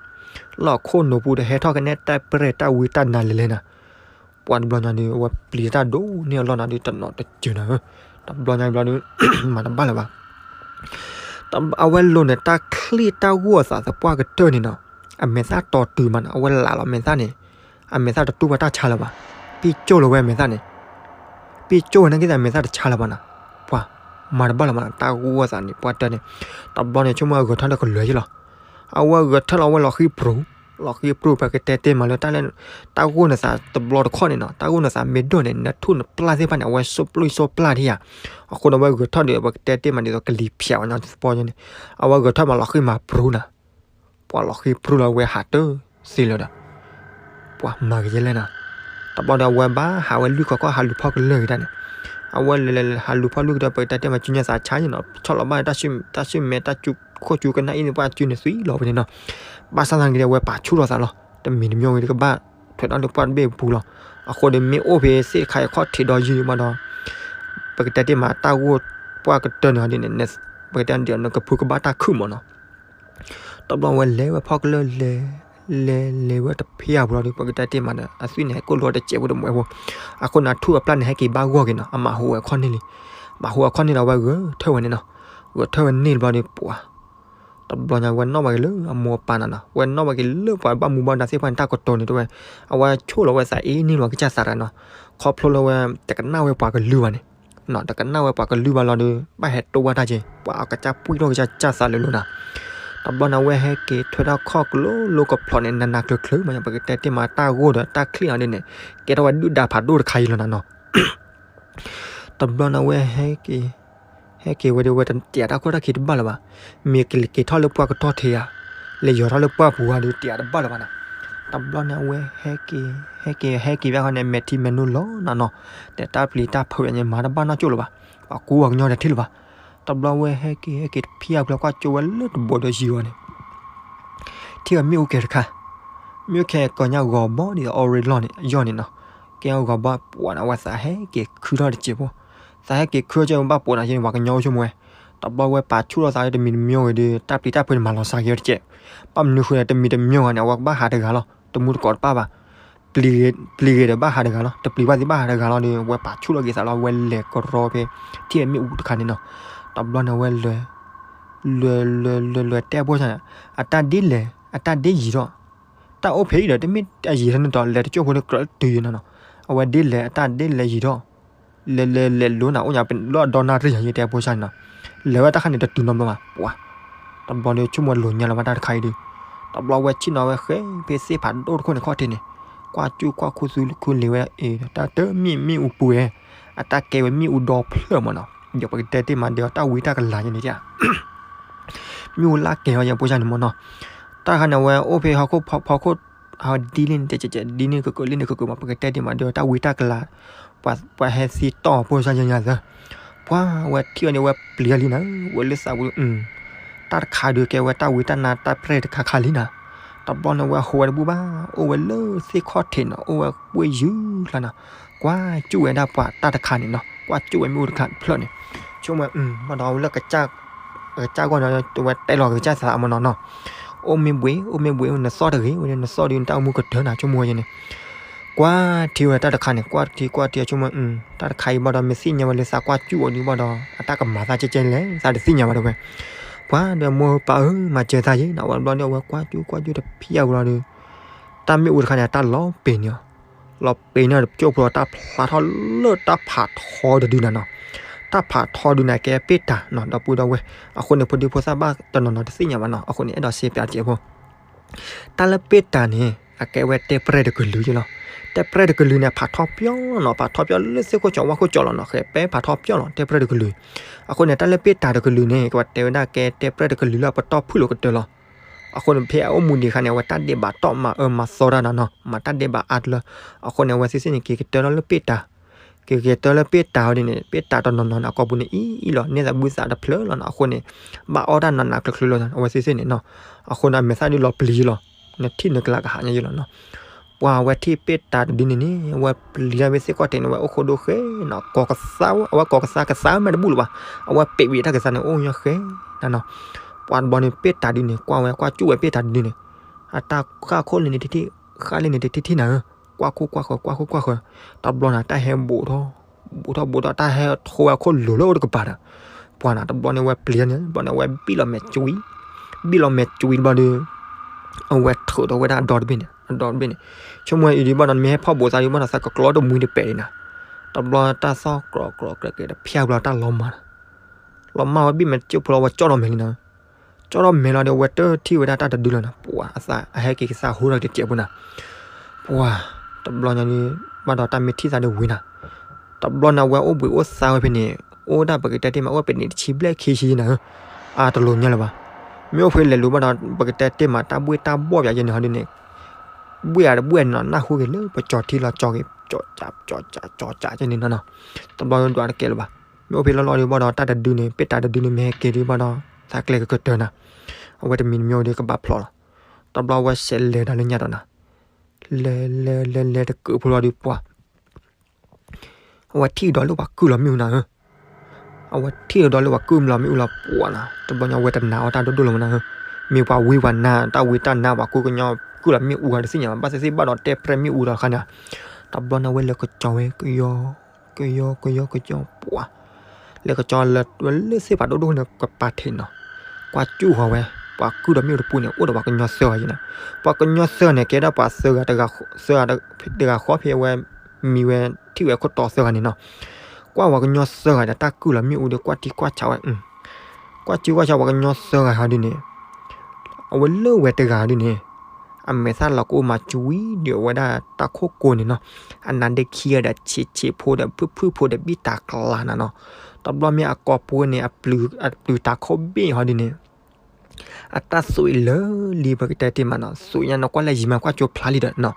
လၢအခိၣ်နူာ်ပူၤဒီးဟဲထီၣ်ကနဲၣ်တၢ်ပြဲၢ်တၢ်ဝံတၢ်နါလဲၤလဲၤနီၤ. ပှၤတဘျီညါဒီး အဝဲပျံၤတၢ်ဒိၣ်န့ၢ်အလီၢ်နီၤဒီး တနီၤတစၢၤနီၤဧၢ. တဘျီညါဘျီဒီး မၤတဘၣ်လၢၤဘၣ် အဝဲလိၤန့ၣ် တၢ်ချံၣ်တၢ်ဂိၢ်အသးသပှၢ်ကတၢၢ်န့ၣ်နီၤ အမဲာ်သၣ်တီတုၤမးနီၤ အဝဲလးလီၤမဲာ်သၣ်န့ၣ် အမဲာ်သၣ်တတူၢ်ဘၣ်တၢ်ဆါလၢၤဘၣ်. ပ့ၣ်ကၠိၣ်လီၤဝဲအမဲာ်သၣ်န့ၣ် ပ့ၣ်ကၠိၣ်ဝဲနာ်က့သးမဲာ်သၣ်တဆါလၢၤဘၣ်နီၤ. ပှၤ မၤတဘၣ်လၢၤဘၣ်နီၤ တၢ်ဂိၢ်အသးန့ၣ် ပှၤတၢၢ်န့ၣ် တဘျီန့ၣ် ဆိကမိၣ်အဂဲၤထၢၣ်လၢကလၢာ်ယ့ၣ်လီၤ. အဝဲဂဲၤထၢၣ်လီၤ အဝဲလီၤဃံပြူၤ လီၤဃံပြူၤ ပကတဲတ့ၢ်မးလၢတၢ်လဲၣ် တၢ်ဂိၢ်န့ၣ်သးတဘျီတခီၣ်န့ၣ်နီၤ တၢ်ဂိၢ်န့ၣ်သးမ့ၢ်ဒိၣ်န့ၣ် နထူၣ်နပျၢ်သ့ၣ်တဖၣ်န့ၣ် အဝဲစိၣ်ပျုၢ်စိၣ်ပျၢ်ထံၣ်ဧါ. အဃိန့ၣ် အဝဲဂဲၤထၢၣ်ဒီး ပကတဲတ့ၢ်မးဒ်သိးကလံၤဖၠးဝဲညီသပီန့ၣ် အဝဲဂဲၤထၢၣ်မးလီၤဃံမၤပြူၤနီၤ. ပှၤလီၤဃံပြူၤလီၤ အဝဲဟးတသ့လၢၤဒီး ပှၤမၤကယဲၢ်လဲၣ်နီၤ. တဘျီဒီး အဝဲဘၣ်ဟးဝဲလွံၢ်ခီခီၣ် ဟးလူၤဖီၣ်ကလၢာ်က့ၤတၢ်န့ၣ် အဝဲလဲၤလဲၤလဲၤ ဟးလူၤဖီၣ်လွံၢ်ကဒီး ပကတဲတ့ၢ်မးစုညါသးဆါယ့ၣ်နီၤ ဆီၣ်လီၤဘၣ်တၢ်စုမဲာ်တၢ်ကိးကၠူကနၣ်အံၤန့ၣ် ပှၤစုန့ၣ်သွံလီၤဝဲန့ၣ်နီၤ. ဘၣ်ဆၣ်သနာ်က့ဒီး အဝဲပာ်ဆူၣ်လီၤသးလီၤ တမံၤတမံၤဝဲဒီးကဘၣ်ထွဲးဒီးလၢပှၢ်တဘ့ၣ်အပူၤလီၤ. အဃိဒီး မ့ၢ်အိၣ်ဖဲသ့ၣ်တခါအံၤခီၣ်ထံးဒီးယံာ်မးဒီး ပကတဲတ့ၢ်မး တၢ်ဂိၢ်ပှၢ်ကတၢၢ်န့ၣ်ဒီး ပကတဲဒ်နကဖုကဘၣ်တၢ်ခုၣ်မးနီၤ. တဘျီဝဲလဲၤဝဲဖီၣ်ကလၢာ်လဲၤ လဲၤလဲၤဝဲတဖျၢၣ်အပူၤလီၤဒီး ပကတဲတ့ၢ်မးဒီး အသွံၣ်န့ၣ် ဟဲကိၣ်လိာ်တစဲးဖိတမွဲဖိ အဃိန့ၣ် အထူၣ်အပျၢ်န့ၣ် ဟဲက့ၤဘၣ်ဂီၢ်က့ၤနီၤ အမၤဟူးဝဲခီၣ်န့ၢ်လံ မၤဟူးအခီၣ်န့ၢ်လီၤ အဝဲဂဲၤထၢၣ်ဝဲန့ၣ်နီၤ. ဂဲၤထၢၣ်ဝဲန့ၣ်တဘျီဒီး ပှၤ တဘျီညါဝဲနီၣ်ဘၣ်က့ၤလၢအမိၢ်အပၢ်နၤနီၤ, ဝဲနီၣ်ဘၣ်က့ၤလၢပှၤဘၣ်မူဘၣ်ဒါသ့ၣ်တဖၣ်န့ၣ် တၢ်ကတိၤန့ၣ်တဲဝဲ, အဝဲဆိၣ်လီၤဝဲသးအ့န့ၢ်လီၤကစၢ်သးတဂၤနီၤ, ခီဖျိလၢဝဲတကနၣ်ဝဲပှၤကလုၢ်ဘၣ်န့ၣ်, တကနၣ်ဝဲပှၤကလုၢ်ဘၣ်လီၤဒီး ဘၣ်ဟဲတိၢ်ဘၣ်တၢ်က့ၤ ပှၤအကစၢ်ပှံၢ်ထီၣ်ကစၢ်ကစၢ်သးလၢာ်လီၤနၤ. တဘျီန့ၣ်ဝဲဟဲက့ၤထွဲထီၣ်ခီၣ်ကလိလိကဖျိးန့ၣ် နးနးကျၢၤကျၢၤမး ပကတဲတ့ၢ်မးတၢ်ဂိၢ်ဒီးတၢ်ချံၣ်အီၤဒ်န့ၣ် ကဲထီၣ်ဝဲဒုၣ်ဒါဖးဒိၣ်တခါအံၤလီၤနၤနီၤ. တဘျီန့ၣ်ဝဲ ဟဲက့ၤဝဲဒီး ဝဲတတဲတၢ်ခိၣ်တၢ်ခံတဘၣ်လၢၤဘၣ်. မ့ၢ်က့ၤက့ၤထီၣ်လၢပှၢ်ကတီၢ်ထံးဧါ, လဲၤယီၤထီၣ်လၢပှၢ်ပူၤဧါဒီး တဲတဘၣ်လၢၤဘၣ်နၤ. တဘျီန့ၣ်ဝဲ ဟဲက့ၤ ဟဲက့ၤ ဟဲက့ၤဘၣ်ဃီန့ၣ် မဲာ်ထံမဲာ်နိလီၤနၤနီၤ, တဲတၢ်ပျံၤတၢ်ဖုးညါ မၤတဘၣ်နီၢ်ကၠိၣ်လၢၤဘၣ်, ပှၤကူပှၤကညီတထံၣ်လၢၤဘၣ်. တဘျီဝဲဟဲက့ၤ ဟဲက့ၤတဖံအပျဲၢ်ကွၢ်ကၠိၣ်ဝဲလၢတဘိဒီးယံၤအီၤန့ၣ် ထံၣ်ဝဲမ့ၣ်အူကဲတခါ, မ့ၣ်အူကဲကိးညါဂီၤဘီဒီး orange လီၢ်န့ၣ် ယီၢ်န့ၣ်နီၤ, ကဲဂီၤဘီပှၤန့ၣ် အဝဲသးဟဲက့ၤခုထီၣ်တစဲးဖိ, သးဟဲက့ၤခုထီၣ်ကဲဘၣ်ပှၤန့ၣ် ယန့ၣ် ပှၤကညီအိၣ်ဆိကမိၣ်ဝဲ, တဘျီဝဲပာ်ဆူၣ်ထီၣ်သးလၢတမံၤတမံၤဂ့ၤဒီး တၢ်ပျံၤတၢ်ဖုးန့ၣ် မၤလီၤစှၤက့ၤအီၤတစဲး, ဘၣ်မနုၤဃိန့ၣ် တမံၤတမံၤဂ့ၤန့ၣ် အဝဲကဘၣ်ဟးတဂၤလီၤ, တမူတကိးတပၣ်ဘၣ် ပျံၤဂ့ၤဒီးဘၣ်ဟးတဂၤလီၤ, တပျံၤဘၣ်သ့ၣ်ဘၣ်ဟးတဂၤလီၤဒီး ဝဲပာ်ဆူၣ်ထီၣ်က့ၤသးလီၤ, ဝဲလဲၤကရီဖဲ ထံၣ်ဝဲမ့ၣ်အူတခါန့ၣ်နီၤ. တဘျီန့ၣ်ဝဲလဲၤ လဲၤလဲၤလဲၤလဲၤတဲအဖိစၢ်န့ၣ်, အတၢ်ဒ်လဲၣ် အတၢ်ဒ်ယံၤထီၣ်, တၢ်အိၣ်ဖဲအံၤဒီး တမ့ၢ်အယံၤထီၣ်န့ၣ်ဒီး လဲၤတကၠိၢ်ဖိန့ၣ်ကြၢးတုၤယံၤနီၤနီၤ, အဝဲဒ်လဲၣ် အတၢ်ဒ်လဲၣ်ယံၤထီၣ်, လဲၤလဲၤလဲၤလိၤနၤ အိၣ်ညါပလီၢ်ဒီနၣ်ရံၣ်ယံၤ တဲအဖိစၢ်န့ၣ်နီၤ, လဲၤဝဲတၢ်ခါန့ၣ်တတုၤနီတဘျီဘၣ်, ပှၤ တဘျီဒီးဆိကမိၣ်လိၤညါလၢၤဘၣ်တၢ်တခါအံၤဒီး, တဘျီဝဲဆ့ၣ်နီၤဝဲဃဲဖဲသ့ၣ်ဖးဒိၣ်တခိၣ်န့ၣ်ခီၣ်ထံးန့ၣ်, ကွၢ်ကၠူၣ်ကွၢ်ခူသူၣ်ခူလ့ၤဝဲအံၤ တၢ်တမ့ၢ်မ့ၣ်အူပူၤဝဲ, အတၢ်ကဲဝဲမ့ၣ်အူဒီဖျၢၣ်မးနီၤ, ယပကတဲတ့ၢ်မးဒီးတၢ်ဝံတၢ်ကလၤယဲန့ၣ် မ့ၣ်အူလၢကဲၤအီၤယဲဖိစၢ်န့ၣ်မးနီၤ, တၢ်တခါန့ၣ် အဝဲအိၣ်ဖဲဟီၣ်ခိၣ်ဖီခိၣ်, ဟီၣ်ဒ်လ့ၣ်န့ၣ် တဲကဲဒ်န့ၣ်ကကၢလ့ၣ်န့ၣ်ကကၢမး ပကတဲတ့ၢ်မးဒီးတၢ်ဝံတၢ်ကလၤ, ပှၤဟဲသံတီၢ်ဖိစၢ်ယဲညါသၢ, ပှၤဝဲထံၣ်အီၤန့ၣ် ဝဲပျံၤအီၤလံနၤ, ဝဲလၢသးပူၤ, တၢ်တခါဒုးကဲဝဲတၢ်ဝံတၢ်နါတၢ်ပြဲၢ်တခါခါလံနၤ, တဘျီန့ၣ်ဝဲဟိးဝဲတဘူၣ်ဘၣ်, အိၣ်ဝဲလၢသ့ၣ်ခီၣ်ထံးနီၤ, အိၣ်ဝဲကွ့ယုၢ်ကျါနီၤ, ကွၢ်ကၠူၣ်ဝဲဒၣ်ပှၤတၢ်တခါန့ၣ်နီၤ, ကွၢ်ကၠူၣ်ဝဲမ့ၣ်အူတခါတဖျၢၣ်န့ၣ်, ဆိကမိၣ်, ဘၣ်ဒီးလၢ ကစၢ်ဂီၢ်န့ၣ် ဝဲတဲလီၤကစၢ်သးမးနီၤနီၤ, အိၣ်မ့ၢ်ဘှံး အိၣ်မ့ၢ်ဘှံး နသီၣ်တဂ့ၤ ဝဲန့ၣ် နသီၣ်ဒုးနတၢ်အိၣ်မူကတၢၢ်နၤ ဆိကမိၣ်ဝဲယဲန့ၣ်, ကွၢ်ထံဝဲတၢ်တခါန့ၣ် ကွၢ်ထံကွၢ်ထံဆိကမိၣ်, တၢ်တခါအံၤဘၣ်ဒီး မ့ၢ်သ့ၣ်ညါဝဲလၢသးကွၢ်ကၠူၣ်အီၤဒုးဘၣ်ဒီး အတၢ်ကမၤသးကဲကဲလဲၣ် သးတသ့ၣ်ညါဘၣ်တဲဝဲ, ပှၤဒီးမိၢ်ပၢ်ဧၢ မၤစၢၤသးယဲနီၤ, ဝဲတဘျီန့ၣ် အဝဲကွၢ်ကၠူၣ်ကွၢ်ကၠူၣ်တဖံးအါဘျီဒီး တၢ်မ့ၣ်အူတခါန့ၣ် တၢ်လီၤပ့ၤန့ၢ်အီၤ လီၤပ့ၤန့ၢ်တကၠိၢ်ဖိဒီး တၢ်ဖျါထီၣ်လၢတၢ်ဖးထီတဒုနၤနီၤ, တၢ်ဖးထီဒုန့ၣ် အကဲပ့ၢ်တၢ်နီၤ ဒီပုၢ်ဒီဝဲၢ်, အဃိန့ၣ် ဖိဒံဖိသၣ်ဘၣ်တနီၤနီၤတသ့ၣ်ညါဘၣ်နီၤ, အဃိန့ၣ် အဲၣ်ဒိးရှဲပၠးတစဲးဖိ, တၢ်လၢပ့ၢ်တၢ်န့ၣ် အကဲဝဲတဲပြဲၢ်တကလုာ်ယဲလီၤ, တဲပြဲၢ်တကလုာ်န့ၣ် ဖးထီပၠီနီၤ, ဖးထီပၠီလၢသ့ၣ်ခိၣ်ကၠီဝၣ်ခိၣ်ကၠီလီၤနီၤ, ဃဲၤပဲဖးထီပၠီလီၤ တဲပြဲၢ်တကလုာ်, အဃိန့ၣ် တၢ်လၢပ့ၢ်တၢ်တကလုာ်န့ၣ် ကဘၣ်တဲဝဲဒၣ်ကဲ တဲပြဲၢ်တကလုာ်လၢအပတီၢ်ဖုၣ်လိာ်ကတၢၢ်လီၤ. အဃိန့ၣ် ဖဲအအိၣ်မူဒံးအခါန့ၣ် အဝဲတၢ်ဒဲးဘးတီၢ်မၤအၢမၤသီတၢ်နီၤနီၤ, မၤတၢ်ဒဲးဘးအါတလၢ, အဃိန့ၣ် အဝဲသ့ၣ်သ့ၣ်န့ၣ် က့ၤကတၢၢ်ထီၣ်လၢပ့ၢ်တၢ်, က့ၤက့ၤတၢၢ်လၢပ့ၢ်တၢ်ဟီဒ်န့ၣ် ပ့ၢ်တၢ်တနီၤနီၤန့ၣ် အကိာ်ပူၤန့ၣ်အံၤအံၤလီၤ, န့ၢ်သးဘုသးတဖျၢၣ်လီၤနီၤ, အဃိန့ၣ် ဘၣ်အီၣ်တၢ်နးနးကျၢၤကျၢၤလီၤ အဝဲသ့ၣ်သ့ၣ်န့ၣ်နီၤ, အဃိန့ၣ် အမဲာ်သၣ်ဒုးလီၤပျံၤယဲလီၤ, နထံၣ်နကလးကဟးညါယဲလီၤနီၤ. ပှၤဝဲထံၣ်ပ့ၢ်တၢ်တဒုန့ၣ်န့ၣ် အဝဲပျံၤတၢ်ဖဲသ့ၣ်ခီၣ်ထံးန့ၣ် အဝဲအိၣ်ခိၣ်ဒိၣ်ဃဲနီၤ, ကိးကသါ အဝဲကိးကသါကသါမ့ၢ်တဘူၣ်လၢၤဘၣ်, အဝဲပံးဝံၤတၢ်ကသါန့ၣ် အိၣ်ညီဃဲနီၤနီၤ, ပှၤတဘျီန့ၣ် ပ့ၢ်တၢ်ဒုန့ၣ် ကွၢ်ဝဲကွၢ်ကၠူၣ်ဝဲပ့ၢ်တၢ်တဒုန့ၣ်, အတၢ်ဃၣ်ခိၣ်လၢန့ၣ်တထံၣ် ဃၣ်လၢန့ၣ်တထံၣ်ထံၣ်နၤဧၢ, ကွၢ်ခိၣ်ကွၢ်ဃၢၤ ကွၢ်ခိၣ်ကွၢ်ဃၢၤ, တဘျီန့ၣ် တၢ်ဟဲဘူးထီၣ် ဘူးထီၣ်ဘူးထီၣ် တၢ်ဟဲထိဝဲအခိၣ်လိၤလၢအိၣ်တကပၤဒီး, ပှၤန့ၣ် တဘျီန့ၣ် အဝဲပျံၤန့ၣ် ဘျီန့ၣ် အဝဲဘံၣ်လီၤမဲာ်ကွံာ်, ဘံၣ်လီၤမဲာ်ကွံာ်တဘျီဒီး အဝဲထုးထီၣ်ဝဲဒၣ်အဒီတဘ့ၣ်န့ၣ် အဒီတဘ့ၣ်န့ၣ်, ဆိကမိၣ်အံၤဒုးဘၣ်ဒီး နမ့ၢ်ဟဲဖီၣ်ဘူးသးဒုးဘၣ်ဒီး သးကကျီတမှံတပဲာ်လံနၤ, တဘျီတၢ်သီၣ်ကြီကြီကြဲးကြဲးတဖျၢၣ်ဘျီတၢ်လီၤမၢ်လီၤ, လီၤမၢ်ဝဲဘံၣ်မဲာ်တကၠိၢ်ဖိလီၤ အဝဲကၠီၣ်ထီၣ်မဲာ်လံနၤ ကၠီၣ်ထီၣ်မဲာ်လီၤဒီး အဝဲတထံၣ်ဝဲဒၣ်တၢ်တဒုလီၤနၤ, ပှၤအသးအဟဲက့ၤကသါဟူထီၣ်က့ၤတစဲးဖိနၤ, ပှၤ တဘျီညါန့ၣ် ဘၣ်ဒီးတၢ်မ့ၢ်ထံၣ်သးဒီးဝံၤနၤ, တဘျီန့ၣ် အဝဲအိၣ်ဘှံးအိၣ်သါဝဲဖဲန့ၣ် အိၣ်ဒၣ်ပကတဲတ့ၢ်မး အိၣ်ဖဲန့ၣ်တဆံဘျဲၣ်ခံဆံနၤဧၢ, အတလိၤညါလၢၤဘၣ်, မ့ၢ်အိၣ်ဖဲလဲၤလိၤဘၣ်ဒီး ပကတဲတ့ၢ်မး တၢ်ဘှ့ၣ်တၢ်ဘှီၣ်ပၠးယဲန့ၣ်ဟီဒ်န့ၣ်, ဘှ့ၣ်အတဘှ့ၣ်နီၤ နၢ်ဟူက့ၤလၢပကၠီၤထံလီၤ ကၠီၤက့ၤ ကၠီၤကၠး ကၠီၤကၠး ကၠီၤကၠးကဲန့ၣ်နီၤ, တဘျီဒွးတကဲလၢၤဘၣ်, မ့ၢ်အိၣ်ဖဲလီၤလီၤဒီးဘၣ်ဒီး တၢ်တဒုန့ၣ် ပ့ၢ်တၢ်တဒုန့ၣ် မ့ၢ်ဟဲက့ၤဒုးဘၣ်ဒီး သးကျဲကကတၢၢ်နၤ, အဝဲတမံၤတမံၤဒီးကဘၣ်ဖျိးလီၤ, တဘျီဝဲစဲးလဲၤဒီးလၢညါဒီးနၤ, လဲၤလဲၤလဲၤလဲၤတကုးဖိလီၤဒုးပှၤ အဝဲထံၣ်ဒီးလၢပှၤကုၢ်လီၤမ့ၣ်အူနၤဧၢ, အဝဲထံၣ်ဒီးလၢပှၤကုၢ်လီၤမ့ၣ်အူလီၤပှၤနၤ, တဘျီညါဝဲတနာ်အီၣ်တၢ်ဒိၣ်ဒိၣ်လီၤမးနၤဧၢ, မ့ၢ်ပှၤဝံပှၤနါ တၢ်ဝံတၢ်နါပှၤကိးကညီကုၢ်လီၤမ့ၣ်အူဂၤတသ့ၣ်ညါဘၣ် ဘၣ်သ့ၣ်သ့ၣ်ဘၣ်ဒီးတဲပြဲၢ်မ့ၣ်အူဒီးခါန့ၣ်, တဘျီညါဝဲလဲၤကစီၤဝဲကယီ ကယီကယီကယီပှၤ လဲၤကစီၤလၢဝဲလၢသ့ၣ်ဖးဒိၣ်ဒိၣ်န့ၣ် ကပၤထံးနီၤ, ကွၢ်ကၠူၣ်ဃီၤဝဲ ပှၤကုၢ်ဒီးမ့ၣ်အူတပူၤန့ၣ် အိၣ်ဒီးပှၤကညီသၢဂၤယဲန့ၣ်. ပှၤကညီသၢဂၤန့ၣ် ကဲဒၣ်ပှၤသၢဂၤ သၢဂၤတဂၤဃီဖဲအဝဲ မံဝဲထံၣ်ဝဲခိၣ်တီသၢဂၤန့ၣ်နီၤ. ကွၢ်ပှၤကညီသၢဂၤဒီး တၢ်ကုၢ်လီၤမ့ၣ်အူဒီး ကွၢ်ထံကွၢ်ဆးဝဲ ကွၢ်ထံကွၢ်ဆးပှၤကညီသၢဂၤဟီဒ်န့ၣ် အဝဲလၢဝဲတဂၤဒ်န့ၣ် အမဲာ်သၣ်လီၤကအိၣ်မၤကွံဒံးဝဲဒၣ်တၢ်ခိၣ်ကိန့ၣ်နီၤ. အနါဒ့ခံဂၤဒီးဆံးဆံးဖိဒီးဖုၣ်ဖုၣ်ဖိဒီးဘံၣ်တၢ်ကျါနၤနီၤ. တဘျီမ့ၢ်အကိာ်ပူၤန့ၣ် အပျုၤတၢ်ခိၣ်ဘ့ၣ်ဟီဒ်န့ၣ် အတၢ်သွံးလၢလံပကတဲတ့ၢ်မးနီၤ. သွံးညါနီၤ ကွၢ်လၢယံၤမး ကွၢ်ကၠိဖျါလံဒီးနီၤ.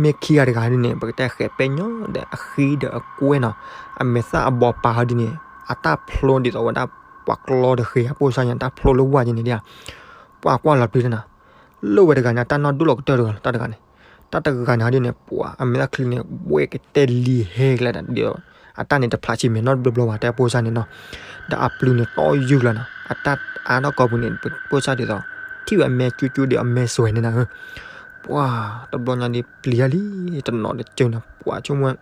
မ့ၢ်ခံဂၤတဂၤဒ်န့ၣ် ပကတဲဃဲးပဲညီဒီးအဃံဒီးအကွဲနီၤ. အမဲာ်သၣ်အဘီပာ်ဟီဒ်န့ၣ် အတၢ်ဖျိဒ်သိးဝဲဒၣ် ပှၤကျီတဃ့ အပိၢ်စၢ်ညါ တၢ်ဖျိလၢဝၢ်က့န့ၣ်ဒ် ပှၤကွၢ်လီၤပျံၤတနၤ လၢဝဲတဂၤန့ၣ် အတၢ်နီၢ်ဒိၣ်လီၤကတၢၢ်တဂၤလီၤ တၢ်တဂၤန့ၣ်. တၢ်တဂၤန့ၣ်ဟီဒ်န့ၣ် ပှၤအမဲာ်သၣ်ချံန့ၣ် ဘှဲၣ်ကတဲလံဟဲကလဲာ်ဒီး အတၢ်န့ၣ်တဖျါဆံးမဲာ်နီၢ်တဘျီဘျီဘၣ် တဲအပိၢ်စၢ်န့ၣ်နီၤ. ဒီးအပျုၤန့ၣ်တီယုၢ်လီၤနီၤ. အတၢ်အါထီၣ်ကိာ်ပူၤန့ၣ် ပိၢ်စၢ်ဒ်သိး ထံၣ်ဝဲအမဲာ်ကၠူကၠူဒီးအမဲာ်စွဲၤန့ၣ်နၤဧၢ ပှၤတဘျီညါဒ်ပျံၤယၤလံ တနီၤတကၢၢ်နီၤ ပှၤဆိကမိၣ်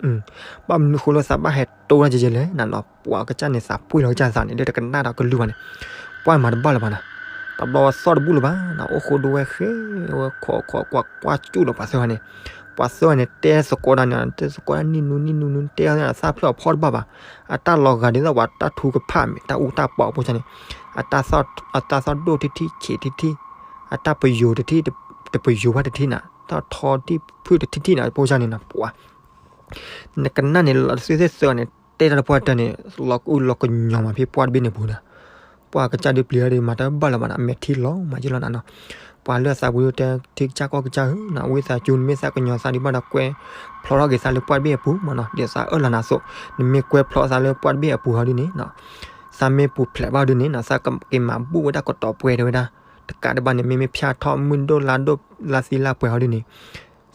ဘၣ်မနုၤဃိလၢသးဘၣ်ဟဲတိဝဲဒၣ်ကဲကဲလဲၣ်နၤနီၤ. ပှၤကစၢ်န့ၣ်သးပှ့ၤလီၤကစၢ်သးန့ၣ် ဒီးတကနၣ်ဒီးကလုၢ်ဘၣ်န့ၣ် ပှၢ်မၤတဘၣ်လၢၤဘၣ်နၤ. တဘျီဝဲသီၣ်တဘူၣ်လၢၤဘၣ်နၤ အိၣ်ဃိဒိဝဲဃဲဝဲခိးခိးကွၢ်ကွၢ်ကၠူၣ်ဒီးပှၤသၢဂၤန့ၣ်. ပှၤသၢဂၤန့ၣ် တဲသကိးဒၣ်န့ၣ် တဲသကိးဒၣ်နံၣ်နူနံၣ်နူနူ တဲအီၤသၣ်ဖျၢၣ်အဖီၣ်တဘၣ်ဘၣ်. အတၢ်လီၤဂာ်ဒ်သိးပှၤတၢ်ထူကဖၣ်မ့ၢ် တၢ်အူတၢ်ပီးအပိၢ်စၢ်န့ၣ် အတၢ်သီၣ်ဒိၣ်တထံၣ်ဆံးတထံၣ် အတၢ်ပယိၤတထံၣ် တပယိၤဘၣ်တထံၣ်နၤ တၢ်ထီတံၢ်ဖုၣ်တထံၣ်ထံၣ်နၤ ပိၢ်စၢ်န့ၣ်နၤ ပှၤ နကနၣ်န့ၣ် လီၤတသ့ၣ်သ့ၣ်သၢဂၤန့ၣ် တဲတၢ်တပှၢ်တၢၢ်န့ၣ် လီၤကအုၣ်လီၤကညီၤမးဖဲပှၢ်တဘ့ၣ်န့ၣ်ပူၤနၤ. ပှၤကစၢ်ဒုးပျံၤအီၤဒီး မၤတၢ်ဘၣ်လၢၤဘၣ်နၤ အမဲာ်ထံလီၤမးယ့ၢ်လီၤနၤနီၤ. ပှၤလၢအသးပူၤဒုးတဲ ထံကစၢ်ကီၢ်ကစၢ်ဧၢနၤ ဝံသးစူၤ နမ့ၢ်သးကညီၤသးဒုးဘၣ်ဒီး ကွဲဖျိထီၣ်က့ၤသးလၢပှၢ်တဘ့ၣ်အပူၤမးနီၤ ဒ်သးအၢၣ်လီၤနၤအသိး နမ့ၢ်ကွဲဖျိသးလၢပှၢ်တဘ့ၣ်အပူၤဟီဒ်န့ၣ် သးမ့ၢ်ပူၤဖျဲးဘၣ်ဒ်န့ၣ်နီၤ သးကက့ၤမၤဘူၣ်ဝဲဒၣ်ကတီၤပှဲၤတဲဝဲဒၣ် တကးဒံးဘၣ်န့ၣ် မ့မ့ၢ်ဖၠၣ်ထီၣ်မုၢ်ဒိၣ်လါဒိၣ်လါသံလါပှဲၤဟီဒ်န့ၣ်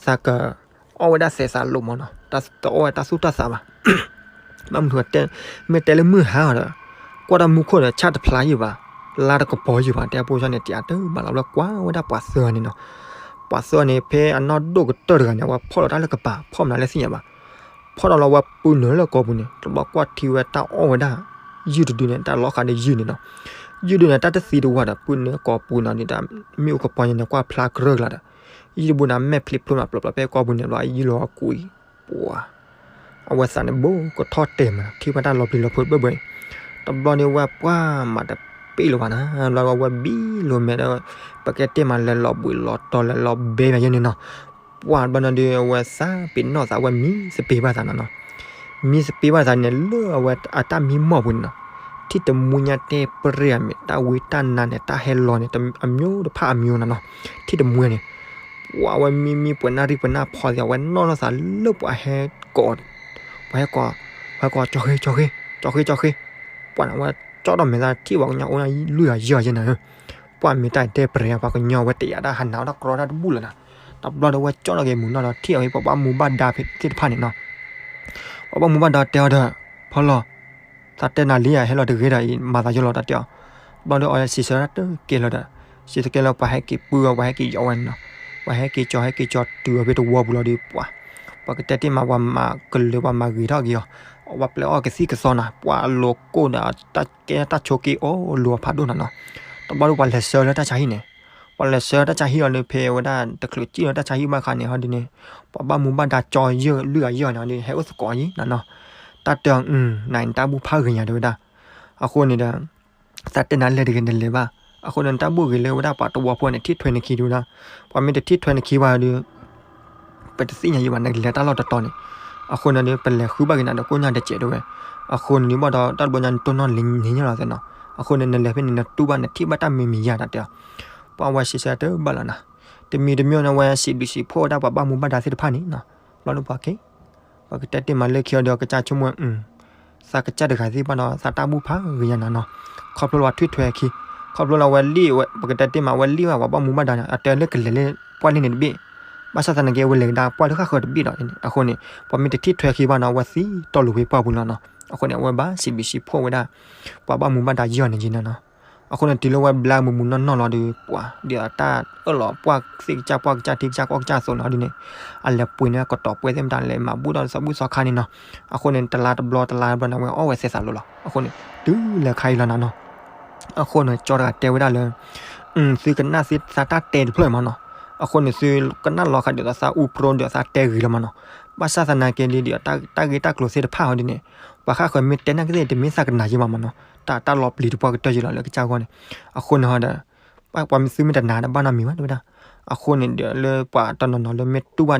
သးက အီၣ်ဝဲဒၣ်သဲးသးလိာ်မးနီၤ တအီၣ်ဝဲတၢ်သူၣ်တၢ်သးဘၣ်. ဘၣ်မနုၤ မ့ၢ်တဲလၢမုၢ်ဟါအီၤဒီး ကွၢ်တၢ်မူခိၣ်ဒီး ဆၣ်တဖျါယုာ်ဘၣ် လါတကပီၤယုာ်ဘၣ် တဲအပိၢ်စၢ်န့ၣ် တယၤတဘၣ်လီၤဘျီ ကွၢ်ဝဲဒၣ်ပှၤသၢဂၤန့ၣ်နီၤ. ပှၤသၢဂၤန့ၣ် ဖဲအနီၢ်ဒိၣ်ကတၢၢ်တဂၤန့ၣ် အဝဲဖီၣ်လီၤတၢ်လၢကပၤ ဖီၣ်မနုၤလဲၣ်သ့ၣ်ညါဘၣ်. ဖီၣ်ဒီးလီၤဝဲပုၢ်နုာ်လၢကိာ်ပူၤန့ၣ် တဘျီကွၢ်ထံဝဲတၢ်အီၣ်ဝဲဒၣ် ယုၢ်တဒုန့ၣ် တၢ်လီၤဃာ်ဒီးယုၢ်န့ၣ်နီၤ. ယုၢ်ဒုန့ၣ် တၢ်တသံတဝါဒီး ပုၢ်နုာ်ကိာ်ပူၤနီၤ ဒ်တၢ်မ့ၣ်အူကပီၤညါန့ၣ် ကွၢ်ဖျါကရၢကလာ်ဒီး ယုၢ်တဘိန့ၣ် အမဲာ်ဖျံးဖျိမး ပျီပျီဖဲကိာ်ပူၤန့ၣ် ဘျီယုၢ်လီၤကွံာ် ပှၤ အဝဲသးန့ၣ်ဘိကထီၣ်တဲာ်မး ထံၣ်ဝဲတၢ်လီၤပျံၤလီၤဖုးဘၢၣ်ဘၢၣ်အံၤ တဘျီန့ၣ်ဝဲပှၢ်မးတပ့ၢ်လၢၤဘၣ်နၤ ဘျီဝဲဘံလိာ်မဲာ်ဒီး ပကတဲမးလဲၤလီၤဘှံးလီၤတီၤလဲၤလီၤဘဲမးယဲန့ၣ်နီၤ. ပှၢ်ဘျီန့ၣ်ဒီး အဝဲသးပ့ၤနီၣ်သး အဝဲမံသပ့ၤဘၣ်သးနၤနီၤ. မံသပ့ၤဘၣ်သးန့ၣ် လၢအဝဲအတၢ်မံမီၢ်ပူၤန့ၣ်နီၤ ထံၣ်တမူညါတဲပရ့ၣ်အမ့ၢ် တၢ်ဝံတၢ်နါန့ၣ် တၢ်ဟဲလီၤန့ၣ် အမျိုးတဖၣ်အမျိုးနၤနီၤ. ထံၣ်တမူန့ၣ် ပှၤဝဲမံမံပှဲၤနၣ်ရံၣ်ပှဲၤနၣ်ဖီသ့ၣ် အဝဲနီၣ်ထီၣ်သးလၢပှၤဟဲကိး ပှၤဟဲကိး ပှၤဟဲကိး ကၠီဃ့ ကၠီဃ့ ကၠီဃ့ ကၠီဃ့ ပှၤန့ၣ် အဝဲကၠီထီၣ်မဲာ်သးထံၣ်ပှၤကညီအိၣ်နၤလွံၢ်ဂၤယဲၢ်ဂၤယဲၢ်နၤဧၢ. ပှၢ်မ့ၢ်တၢ်တဲပရ့ၣ် ပှၤကညီဝဲတယာ်တၢ်ဟးနးဝဲတၢ်ကြီတၢ်တဘူၣ်လၢၤနၤ. တဘျီဒီးဝဲကၠီထီၣ်က့ၤမုၢ်နီၢ်ဒီး ထံၣ်အဝဲပှၤဘၣ်မူဘၣ်ဒါသ့ၣ်တဖၣ်န့ၣ်နီၤ. ပှၤဘၣ်မူဘၣ်ဒါတဲအီၤဒီး ဖီလီၤ သးတဲနၤလံဧါ ဟဲလီၤတဂ့ၤဒီးအံၤ မၤသးယိလီၤတၢ်တဲအီၤ. ဘျီဒီးအီၤစံးဆၢတၢ်တကဲလၢၤဒီး စံးဆၢတၢ်တကဲလၢၤ ပှၤဟဲက့ၤပုၢ်အီၤ ပှၤဟဲက့ၤယီၤဝဲန့ၣ်နီၤ. ပှၤဟဲက့ၤကၠီၤဟဲက့ၤကၠီၤတုၤအီၤဖဲတဝီပူၤလီၤဒီး ပှၤ ပှၤကတဲတ့ၢ်မး ပှၤမၤကလုာ် ပှၤမၤဂ့ၤထီၣ်က့ၤအီၤ ပှၤပျဲအီၣ်ကသံၣ်ကသီနၤ ပှၤအလိၤကိၢ်ဒီးတၢ်ကဲတၢ်ဆိးက့အိၣ်လိၤအဖးဒိၣ်နၤနီၤ. တဘျီဒီးပှၤလဲၤဆှၢလၢတၢ်ဆါဟံၣ်န့ၣ် ပှၤလဲၤဆှၢတၢ်ဆါဟံၣ်အီၤဒီး ဖဲဝဲဒၣ်တချုးကံၣ်လၢတၢ်ဆါဟံၣ်ဘၣ်ခါန့ၣ် ဟီဒ်န့ၣ် ပှၤဘၣ်မူဘၣ်ဒါကၠီယဲၢ်လွံၢ်ဂၤယဲၢ်ဂၤန့ၣ် ဟဲအိၣ်သကိးအီၤယံၤနၤနီၤ. တၢ်တဲအီၤ နၤအံၤနတၢ်ဘူၣ်ဖးဂ့ၤညါတဲဝဲဒၣ်. အဃိန့ၣ်ဒီး သးတဲနၤလဲၤတဂ့ၤနလဲၤဘၣ်. အဃိန့ၣ် နတၢ်ဘူၣ်ဂ့ၤလၢဝဲဒၣ်ပှၤတဝီဖိန့ၣ် ထံၣ်ထွဲနခံတဲဝဲဒၣ်. ပှၤမ့ၢ်တထံၣ်ထွဲနခံဘၣ်ဒီး ပတသ့ၣ်ညါယံၤဘၣ် နကလဲၤတၢ်လီၢ်တတီၤန့ၣ်. အဃိန့ၣ်ဒီး ပလဲၤဃုဘၣ်က့ၤနၤဒီးကိၣ်ညါတစဲးတဲဝဲ. အဃိန့ၣ်ဒီး ဘၣ်ဒီးတၢ်တဘျီညါနတိၢ်နီၣ်လံၤန့ၣ်လီၤသ့ၣ်နီၤ. အဃိန့ၣ် နလဲၤဖဲန့ၣ် နတူၢ်ဘၣ်နထံၣ်ဘၣ်တၢ်မံၤမံၤယါတၢ်တဲအီၤ. ပှၤဝဲစံးဆၢတၢ်ဘၣ်လီၤနၤ. တမံၤတမံၤန့ၣ် ဝဲစံးဘျုးစံးဖှိၣ်ဝဲဒၣ်ပှၤဘၣ်မူဘၣ်ဒါသ့ၣ်တဖၣ်န့ၣ်နီၤ. ဘျီဒီးပှၤက့ၤ ပှၤကတဲတ့ၢ်မးလၢခံအီၤဒီး ကစၢ်ဆိကမိၣ် သးကစၢ်တဂၤသ့ၣ်ဘၣ်ဒီး သးတၢ်ဘူၣ်ဖးဂ့ၤညါနၤနီၤ. ခီဖျိလၢပှၤထွံၣ်ထွဲခံ ခီဖျိလၢဝဲလံၣ်ဝဲ ပကတဲတ့ၢ်မးဝဲလံၣ်ဝဲ ပှၤဘၣ်မူဘၣ်ဒါန့ၣ် အတဲလၢကလဲၤလၢပှၢ်လ့ၣ်န့ၣ်တဘ့ၣ်. ဘၣ်ဆၣ်သနာ်က့ ဝဲလဲၤကဒါပှၢ်လၢဃၣ်ဃၢၤတဘ့ၣ်ဒီး အဃိန့ၣ် ပှၤမ့ၢ်တထံၣ်ထွဲခံဘၣ်နီၤ ဝဲသံတီၢ်လိာ်ဖဲပှၢ်ပူၤလီၤနီၤ. အဃိန့ၣ် အဝဲဘၣ်စံးဘျုးစံးဖှိၣ်ဝဲဒၣ် ပှၤဘၣ်မူဘၣ်ဒါယဲၢ်ဂၤန့ၣ်က့ၤနၤနီၤ. အဃိန့ၣ် တုၤလၢဝဲဘျါမုာ်မုာ်နီၢ်နီၢ်လီၤဒီး ပှၤ ဒ်အတၢ်အၢၣ်လီၤ ပှၢ်သ့ၣ်ကစၢ် ပှၢ်ကစၢ် ထံကစၢ် ကီၢ်ကစၢ်အသိးန့ၣ် ဟီဒ်န့ၣ် အလဲၤပှ့ၤန့ၢ်ကတီၤပှဲၤသ့ၣ်မတၤ လဲၤမၤဘူၣ်ထီၣ်သးဘူၣ်သီခါန့ၣ်နီၤ. အဃိန့ၣ် တလါတဘျီ တလါတဘျီန့ၣ် ဝဲအီၣ်ဝဲသဲးသးလိၤလီၤ. အဃိန့ၣ် တုၤလဲၤခါအံၤလီၤနၤနီၤ. အဃိန့ၣ် ကၠီတဂၤတဲဝဲဒၣ်လၢ သုကနၣ်သုသးတၢ်တဲတဖျၢၣ်မးနီၤ. အဃိန့ၣ် သုကနၣ်လီၤဃာ်ဒီးသးအူပြိဒီးသးတဲဂ့ၤလီၤမးနီၤ. ဘၣ်ဆၣ်သနာ်က့ဒီး တၢ်ဂ့ၢ်တၢ်ကျိၤသ့ၣ်တဖၣ်ဟီဒ်န့ၣ် ပှၤဃၣ်ဃၢၤမ့ၢ်တဲနာ်က့သ့ၣ် တမ့ၢ်သးကနၣ်ယ့ၢ်မးမးနီၤ. တၢ် တၢ်လီၤပျံၤတပှၢ်ကတၢၢ်ယ့ၢ်လီၤလၢကစၢ်ဂီၢ်န့ၣ်. အဃိန့ၣ်ဟီဒီး ပှၤမ့ၢ်သုမ့ၢ်တနာ်ဒီးဘၣ်နီတမံၤဘၣ် တဲဝဲဒၣ်. အဃိန့ၣ်ဒီးလၢပှၤတနီၤနီၤလၢမ့ၢ်တူၢ်ဘၣ်